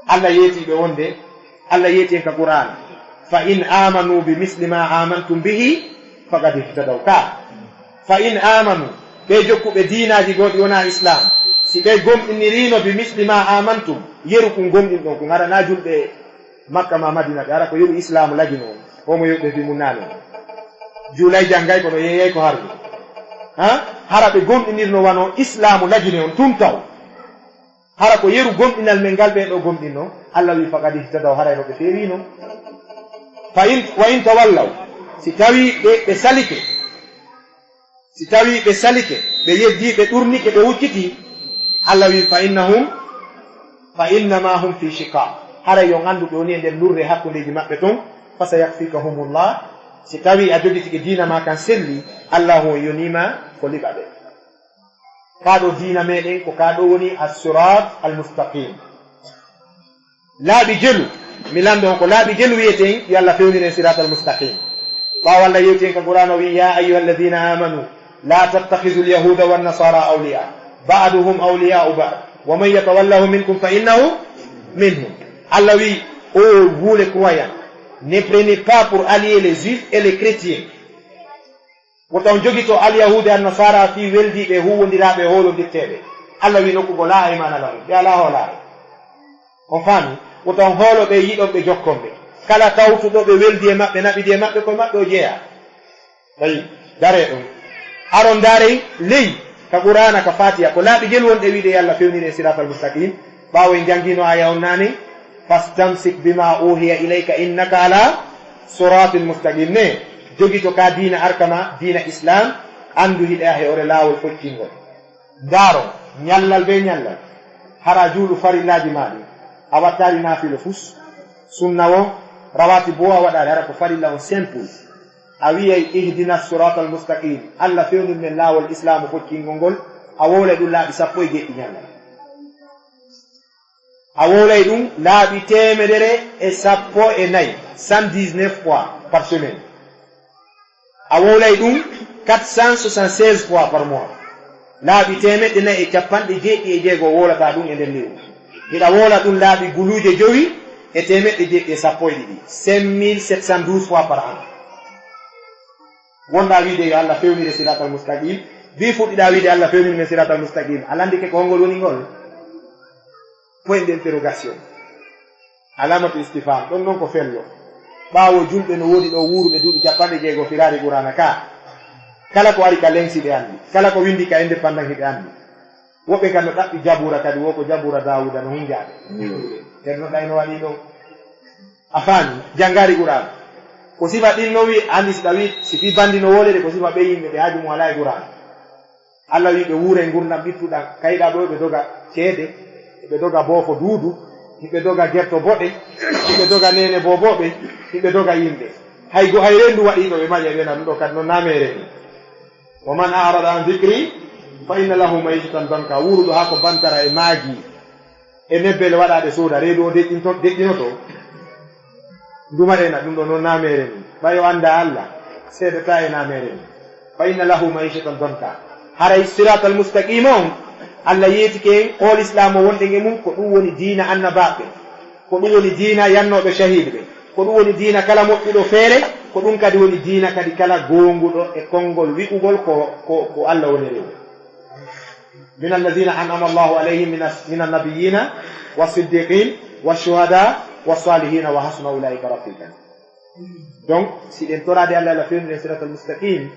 Alla yeetii ɓe wonde, Alla yeetii en ka Qur'aana, "Fa in aamanu bi misli ma aamantum bihi, faqad ihtadaw." Ka, "Fa in aamanu," ɓee jokkuɓe diinaaji goo ɗi wonaa Islaam, si ɓe gomɗiniriino "bi misli ma aamantum," yeru kun gomɗinɗon kun, hara naa julɓe Makka maa Madina ɓe, hara ko yeru Islaamu lagino on, o mo yeru ɓe fii mun naane. Juulay, janngay, kono yeeyay ko harmi. Ha? Hara ɓe gomɗinirno wano Islaamu lagine on tun taw. Hara ko yeru gomɗinal men ngal ɓee ɗoo gomɗinno, Alla wi'i, "Faqad ihtadaw," haray no ɓe feewiino. Fa in, "Wa in tawallaw," si tawii ɓe, ɓe salike, si tawii ɓe salike, ɓe yeddii, ɓe ɗurnike, ɓe huccitii, Alla wi'i, "Fa innahum, fa innama hum fi shiqaq," haray yo on anndu ɓe woni e nder lurre hakkundeeji maɓɓe ton, "fa sayakfikahumullah," si tawii a jogitike diina maa kan selli, Allaahu on yonii ma ko liɓa ɓe. Kaa ɗoo diina meɗen ko kaa ɗoo woni as-siraat al-mustaqim. Laaɓi jelu, mi lanndo on ko laaɓi jelu wiyeten, yo Alla fewnir en siraat al-mustaqim. Ɓaawo Alla yewti en ka Qur'aana o wi'i, "Ya ayyuha alladhina amanu, la tattakhidhu al-yahuda wan-nasara awliya, ba'duhum awliya'u ba'd, wa man yatawallahum minkum fa innahu minhum." Alla wi'i, "Oh vous les croyants, ne prenez pas pour alliés les juifs et les chrétiens." Wota on jogito Alyahuuda e Annasaara fii weldiiɓe e huuwondiraaɓe e hoolondirteeɓe. Alla wi'i nokku goo, "Laa aymaana lahum." Ɓe alaa hoolaare. On faami? Wota on hoolo ɓe, yiɗon ɓe, jokkon ɓe. Kala tawtuɗo ɓe weldi e maɓɓe, naɓidi e maɓɓe, ko e maɓɓe o jeyaa. Tawi, daree ɗon. Aron ndaarey ley ka Qur'aana, ka Faatiha, ko laaɓi jelu wonɗe wi'ude yo Alla fewnir en siraatal mustaqiim. Ɓaawo en janngiino aaya on naane, "Fastamsik bima uhiya ilayka innaka ala siratin mustaqim." Ne, jogito ka diina arka ma, diina Islaam, anndu hiɗa e hoore laawol foccingol. Ndaaro, ñallal bee ñallal, hara juulu farillaaji ma ɗin, a wattaali naafila fus, sunna wo, rawaatibu wo a waɗaali, hara ko farilla on simple. A wi'ay, "Ihdina siratal mustaqim, Alla fewnir men laawol Islaamu foccingol ngol," a wowlay ɗum laabi sappo e jeɗɗi ñallal. A wowlay ɗum laabi teemedere e sappo e nayi, cent dix-neuf fois par semaine. A wowlay ɗum quatre cent soixante-seize fois par mois. Laabi teemeɗɗe nayi e capanɗe jeeɗiɗi e jeego wowlata ɗum e nder lewru. Hiɗa wowla ɗum laabi guluuje jowi e teemeɗɗe jeeɗiɗi e sappo e ɗiɗi, cinq mille sept cent douze fois par an. Wonɗaa wi'ude yo Alla fewnir en siraatal mustaqim, bi fuɗɗiɗaa wi'ude Alla fewnir men siraatal mustaqim, a lanndike ko hongol woni ngol? Point d'interrogation. Alaamatu istifham. Ɗon non ko fello. Ɓaawo julɓe no woodi ɗo wuuruɓe duuɓi capanɗe jeego firaari Qur'aana ka. Kala ko ari ka lensi ɓe anndi. Kala ko winndi ka indépendant hiɓe anndi. Woɓɓe kadi no ɗaɓɓi Jabuura kadi, wo ko Jabuura Daawuda no hunjaaɓe. Kadi no ɗay no waɗi ɗon. A faami? Janngaari Qur'aana. Ko sifa ɗin no wi, anndi si ɗawi, si fii banndi no wolede, ko sifa ɓe yimɓe ɓe haaju mum alaa e Qur'aana. Alla wi'i ɓe wuuray ngurndan ɓittuɗan, kayɗa ɗo ɓe doga ceede, ɓe doga boofo duudu, ɓe doga gerto boɗe, ɓe doga neene boobooɓe, ɓe doga yimɓe. Hay go, hay renndu waɗi ɗo ɓe maƴa ɓe na ɗum ɗo kadi noon na meere ni. "Wa man a'rada an dhikri fa inna lahu ma'ishatan danka." Wuuruɗo haa ko bantara e maagi. E nebbele waɗaaɗe sooda, reedu o deƴƴinto-, deƴƴinoto. Ndumaɗen na ɗum ɗo noon na meere mum. Ɓay o anndaa Alla, seedata e na meere mum. "Fa inna lahu ma'ishatan danka." Haray siraatal mustaqiima on, Alla yeetike en, oo Lislaamu wonɗen e mum, ko ɗum woni diina annabaaɓe. Ko ɗum woni diina yannooɓe cahiiɓe. Ko ɗum woni diina kala moƴƴuɗo feere, Ko ɗum kadi woni diina kadi kala goonguɗo e konngol wi'ugol ko, ko, ko Allah woni rewu. Min alladhina an'ama Allahu alayhim min as-, min an-nabiyyina wa siddiqin wa shuhada wa salihina wa hasuna ulaika rafiqan. Donc, si ɗen toraade Allah, Allah fewni ɗen siratal mustaqim,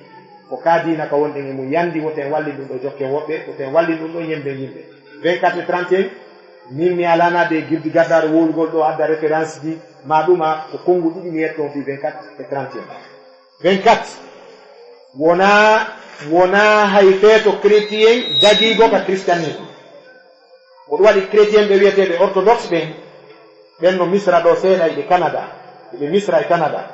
ko ka diina ka wonɗen e mum yandi, woten wallin ɗum ɗo jokken woɓɓe, woten wallin ɗum ɗo ñemben yimɓe. Vingt-quatre et trente et un, min mi alana de girdi gaddaɗo wowlugol ɗo adda référence ji, ma ɗuma ko konngu ɗiɗi mi yetton fii vingt-quatre et trente et un. Vingt-quatre, wona, wona hay feeto chrétien dagiigo ka christianisme. Ko ɗum waɗi chrétien ɓe wiyeteeɓe orthodoxe ɓen, ɓen no Misra ɗo seeɗa, e ɓe Canada, e ɓe Misra e Canada.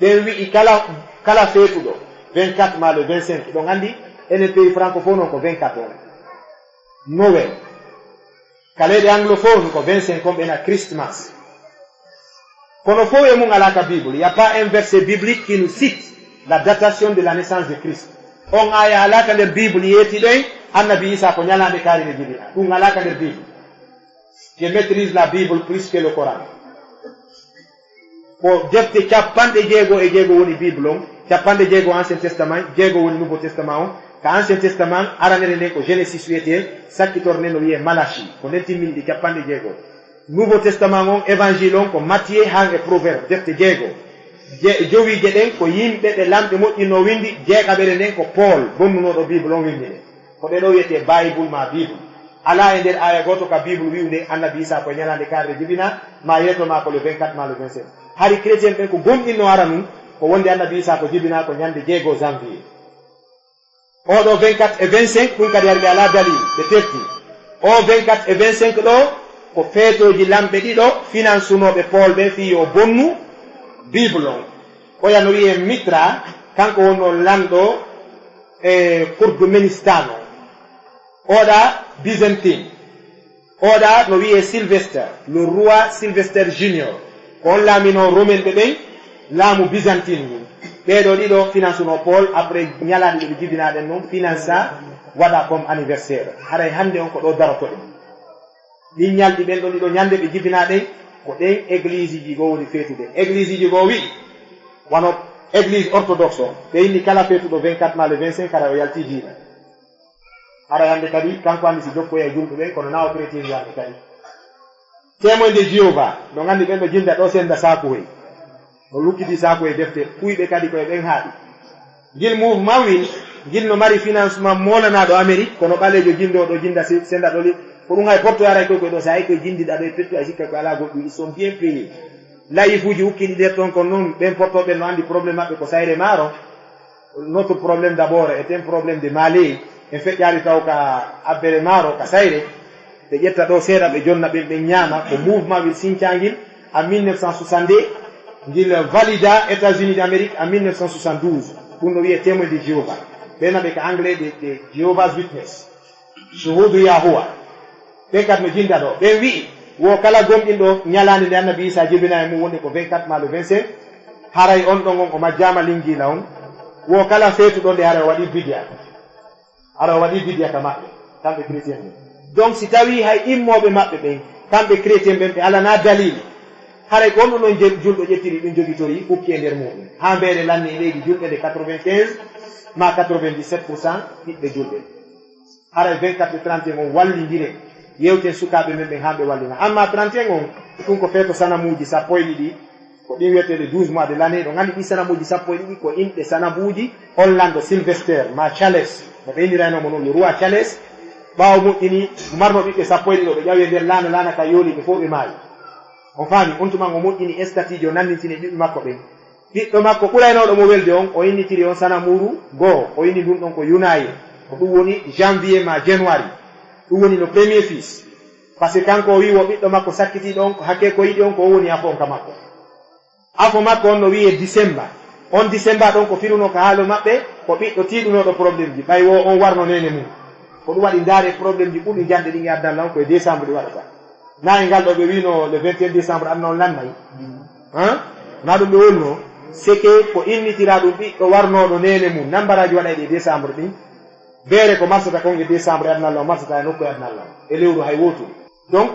Ɓen wi'i kala, kala feetuɗo vingt-quatre ma le vingt-cinq, ɗon anndi enen pays francophone on ko vingt-quatre on. Noël. Ka leyɗe anglophone ko vingt-cinq on ɓe na Christmas. Kono fof e mum alaa ka Bible. Il n'y a pas un verset biblique qui nous cite la datation de la naissance de Christ. On aaya alaa ka nder Bible yeetiiɗo en Annabi Isa ko ñalaande kaari ɓe jibina. Ɗum alaa ka nder Bible. Je maîtrise la Bible plus que le Coran. Ko defte capanɗe jeego e jeego woni Bible on, capanɗe jeego Ancien Testament, jeego woni Nouveau Testament on. Ka Ancien Testament, aranere nden ko Genesis wiyetee, sakkitornde no wiyee Malachie, ko nden timmini ɗi capanɗe jeego. Nouveau Testament on, Évangile on, ko Matthieu han e Proverbe, defte jeego. Je-, jowiije ɗen ko yimɓe ɓe lamɓe moƴƴinno windi, jeeɗaɓere nden ko Paul, bonnunooɗo Bible on, windi nde. Ko ɗe ɗo wiyetee Bible maa Bible. Alaa e nder aaya gooto ka Bible wi'unde Annabi Isa ko e ñalaande kaari ɓe jibina, maa yeeto maa ko le vingt-quatre maa le vingt-cinq. Hari chrétien ɓen ko gomɗinno ara nun, ko wonde Annabi Isa ko jibina ko ñande jeego janvier. Oɗo vingt-quatre e vingt-cinq, ɗum kadi hari ɓe alaa dalil, ɓe tefti. O vingt-quatre e vingt-cinq ɗo, ko feetooji lamɓe ɗiɗo, finansunooɓe Paul ɓen fii yo bonnu Bible on. Oya no wiyee Mithra, kanko wonno lanɗo e Turkmenistan on. Oɗa Byzantine. Oɗa no wiyee Sylvester, le roi Sylvester Junior. Ko on laaminoo Romain ɓe ɓen, laamu Byzantine ngun. Ɓee ɗoo ɗiɗo finansuno Paul, après ñalaande ɗe ɓe jibinaa ɗen non, finansa waɗa comme anniversaire. Haray hannde on ko ɗoo darotoɗen. Ɗin ñalɗi ɓen ɗon ɗiɗo ñande ɓe jibinaa ɗen, ko ɗen église ji goo woni feetude. Église ji goo wi'i, wano église orthodoxe on, ɓe inni kala feetuɗo vingt-quatre maa le vingt-cinq hara o yalti diina. Haray hannde kadi, kanko anndi si jokkoya e julɓe ɓen, kono na o chrétien hannde kadi. Témoin de Jéhovah, no nganndi ɓen ɗo jinnda ɗo senda saakuhoy. O lukkiti saakuhoy defte, kuyɓe kadi koye ɓen haaɗi. Ngil mouvement wil, ngil no mari financement moolanaaɗo Amérique, kono ɓaleejo jinndooɗo jinnda se-, senda ɗo li-, ko ɗum hay porto yaray koy koye ɗo, so hay koye jinndiɗa ɗo e pettu, a sikka ko alaa goɗɗum, ils sont bien payés. Layifuuji ukkini nder toon, kono noon ɓen porto ɓen no anndi problème maɓɓe ko sayre maaro. Notre problème d'abord est un problème de Mali. En feƴƴaali taw ka abbere maaro ka sayre. Ɓe ƴetta ɗo seeɗa, ɓe jonna ɓen, ɓe ñaama. Ko mouvement wil sincaangil en mille neuf cent soixante-deux, ngil valida États-Unis d'Amérique en mille neuf cent soixante-douze. Ɗum no wiyee Témoin de Jéhovah. Ɓe naɓe ka anglais de, de Jehovah's Witness. Shuhudu Yahuwah. Ɓen kadi no jinnda ɗo. Ɓen wi'i, wo kala gomɗinɗo ñalaande nde Annabi Isa jibinaa e mum, wonde ko vingt-quatre maa le vingt-cinq, haray on ɗon on o majjaama linjiila on. Wo kala feetuɗo nde, haray o waɗi bidiya. Haray o waɗi bidiya ka maɓɓe, kamɓe chrétien ɓen. Donc, si tawii hay immooɓe maɓɓe ɓen, kamɓe chrétien ɓen, ɓe alanaa dalil, haray ko on ɗum ɗon je-, julɗo ƴettiri ɗum jogitori, ukki e nder muɗum. Haa mbeere lanni e leydi julɓe nde quatre-vingt-quinze maa quatre-vingt-dix-sept pour cent ɓiɓɓe julɓe. Haray vingt-quatre e trente et un on wallindire, yewten sukaaɓe men ɓen haa ɓe wallina. Amma trente et un on, ɗum ko feeto sanamuuji sappo e ɗiɗi, ko ɗin wiyeteeɗi douze mois de l'année. Ɗo nganndi ɗi sanamuuji sappo e ɗiɗi ko inɗe sanamuuji on lanɗo Sylvester, maa Charles, no ɓe inniraynoo mo noon, le roi Charles. Ɓaawo moƴƴini, marno ɓiɓɓe sappo e ɗiɗo, ɓe ƴawi e nder laana, laana ka yooli, ɓe fof ɓe maayi. On faami, on tuma o moƴƴini estatiijo nannintini ɓiɓɓe makko ɓen. Ɓiɗɗo makko ɓuraynooɗo mo welde on, o innitiri on sanamuuru goo, o inni ndun ɗon ko Yunaye. Ko ɗum woni janvier maa january. Ɗum woni no premier fils. Parce que kanko o wi'i wo ɓiɗɗo makko sakkitiiɗo on, ko hakkee ko yiɗi on, ko o woni afo on ka makko. Afo makko on no wi'ee December. On December ɗon ko firunoo ka haalo maɓɓe, ko ɓiɗɗo tiiɗunooɗo problème ji. Ɓay wo on warno neene mum. Ko ɗum waɗi ndaare problème ji ɓurɗi jannde ɗin e aduna lan ko e décembre ɗi waɗata. Na e ngal ɗo ɓe wiino le vingt et un décembre aduna on lannay. Han? Na ɗum ɓe wonno? C'est que ko innitira ɗum ɓiɗɗo warnooɗo neene mum. Nambaraaji waɗayɗi e décembre ɗin. Beere ko marsata kon e décembre e aduna lan, marsata e nokku e aduna lan. E lewru hay wootu. Donc,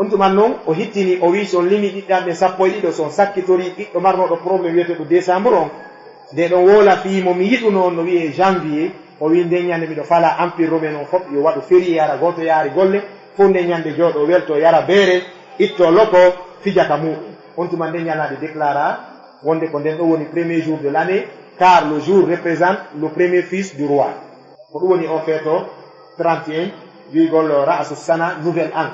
On tuman non, o hittini, o wi'i, si on limi ɓiɓɓe am ɓen sappo e ɗiɗo, si on sakkitorii ɓiɗɗo marnooɗo problème wi'eteeɗo décembre on, nde ɗon woola fii mo mi yiɗuno on, no wi'ee janvier, o wi'i, nden ñande miɗo fala Empire romain on fof yo waɗu férié, hara gooto yaari golle, fof nden ñande jooɗoo weltoo, yara beere, ittoo loko, fija ka muuɗum. On tuman nden ñalaande déclara wonde ko nden ɗon woni premier jour de l'année, car le jour représente le premier fils du roi. Ko ɗum woni o feeto trente et un, wi'ugol ra'su sana, nouvel an.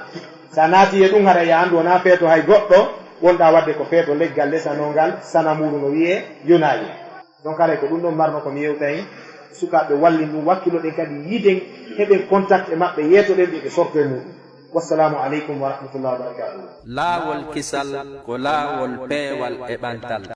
So a naati e ɗum, haray a anndu wonaa feeto hay goɗɗo, wonɗaa waɗde ko feeto leggal lesanoongal, sana muuɗum no wi'ee Yunaye. Donc haray ko ɗum ɗon marno ko mi yewta hen, sukaaɓe wallin ɗum, wakkiloɗen kadi, yiiden, heɓen contact e maɓɓe, yeetoɗen ɓe, ɓe sorto e muuɗum. Wassalaamu aleykum wa rahmatullahi wa barakatuhu. Laawol kisal ko laawol peewal e ɓantal.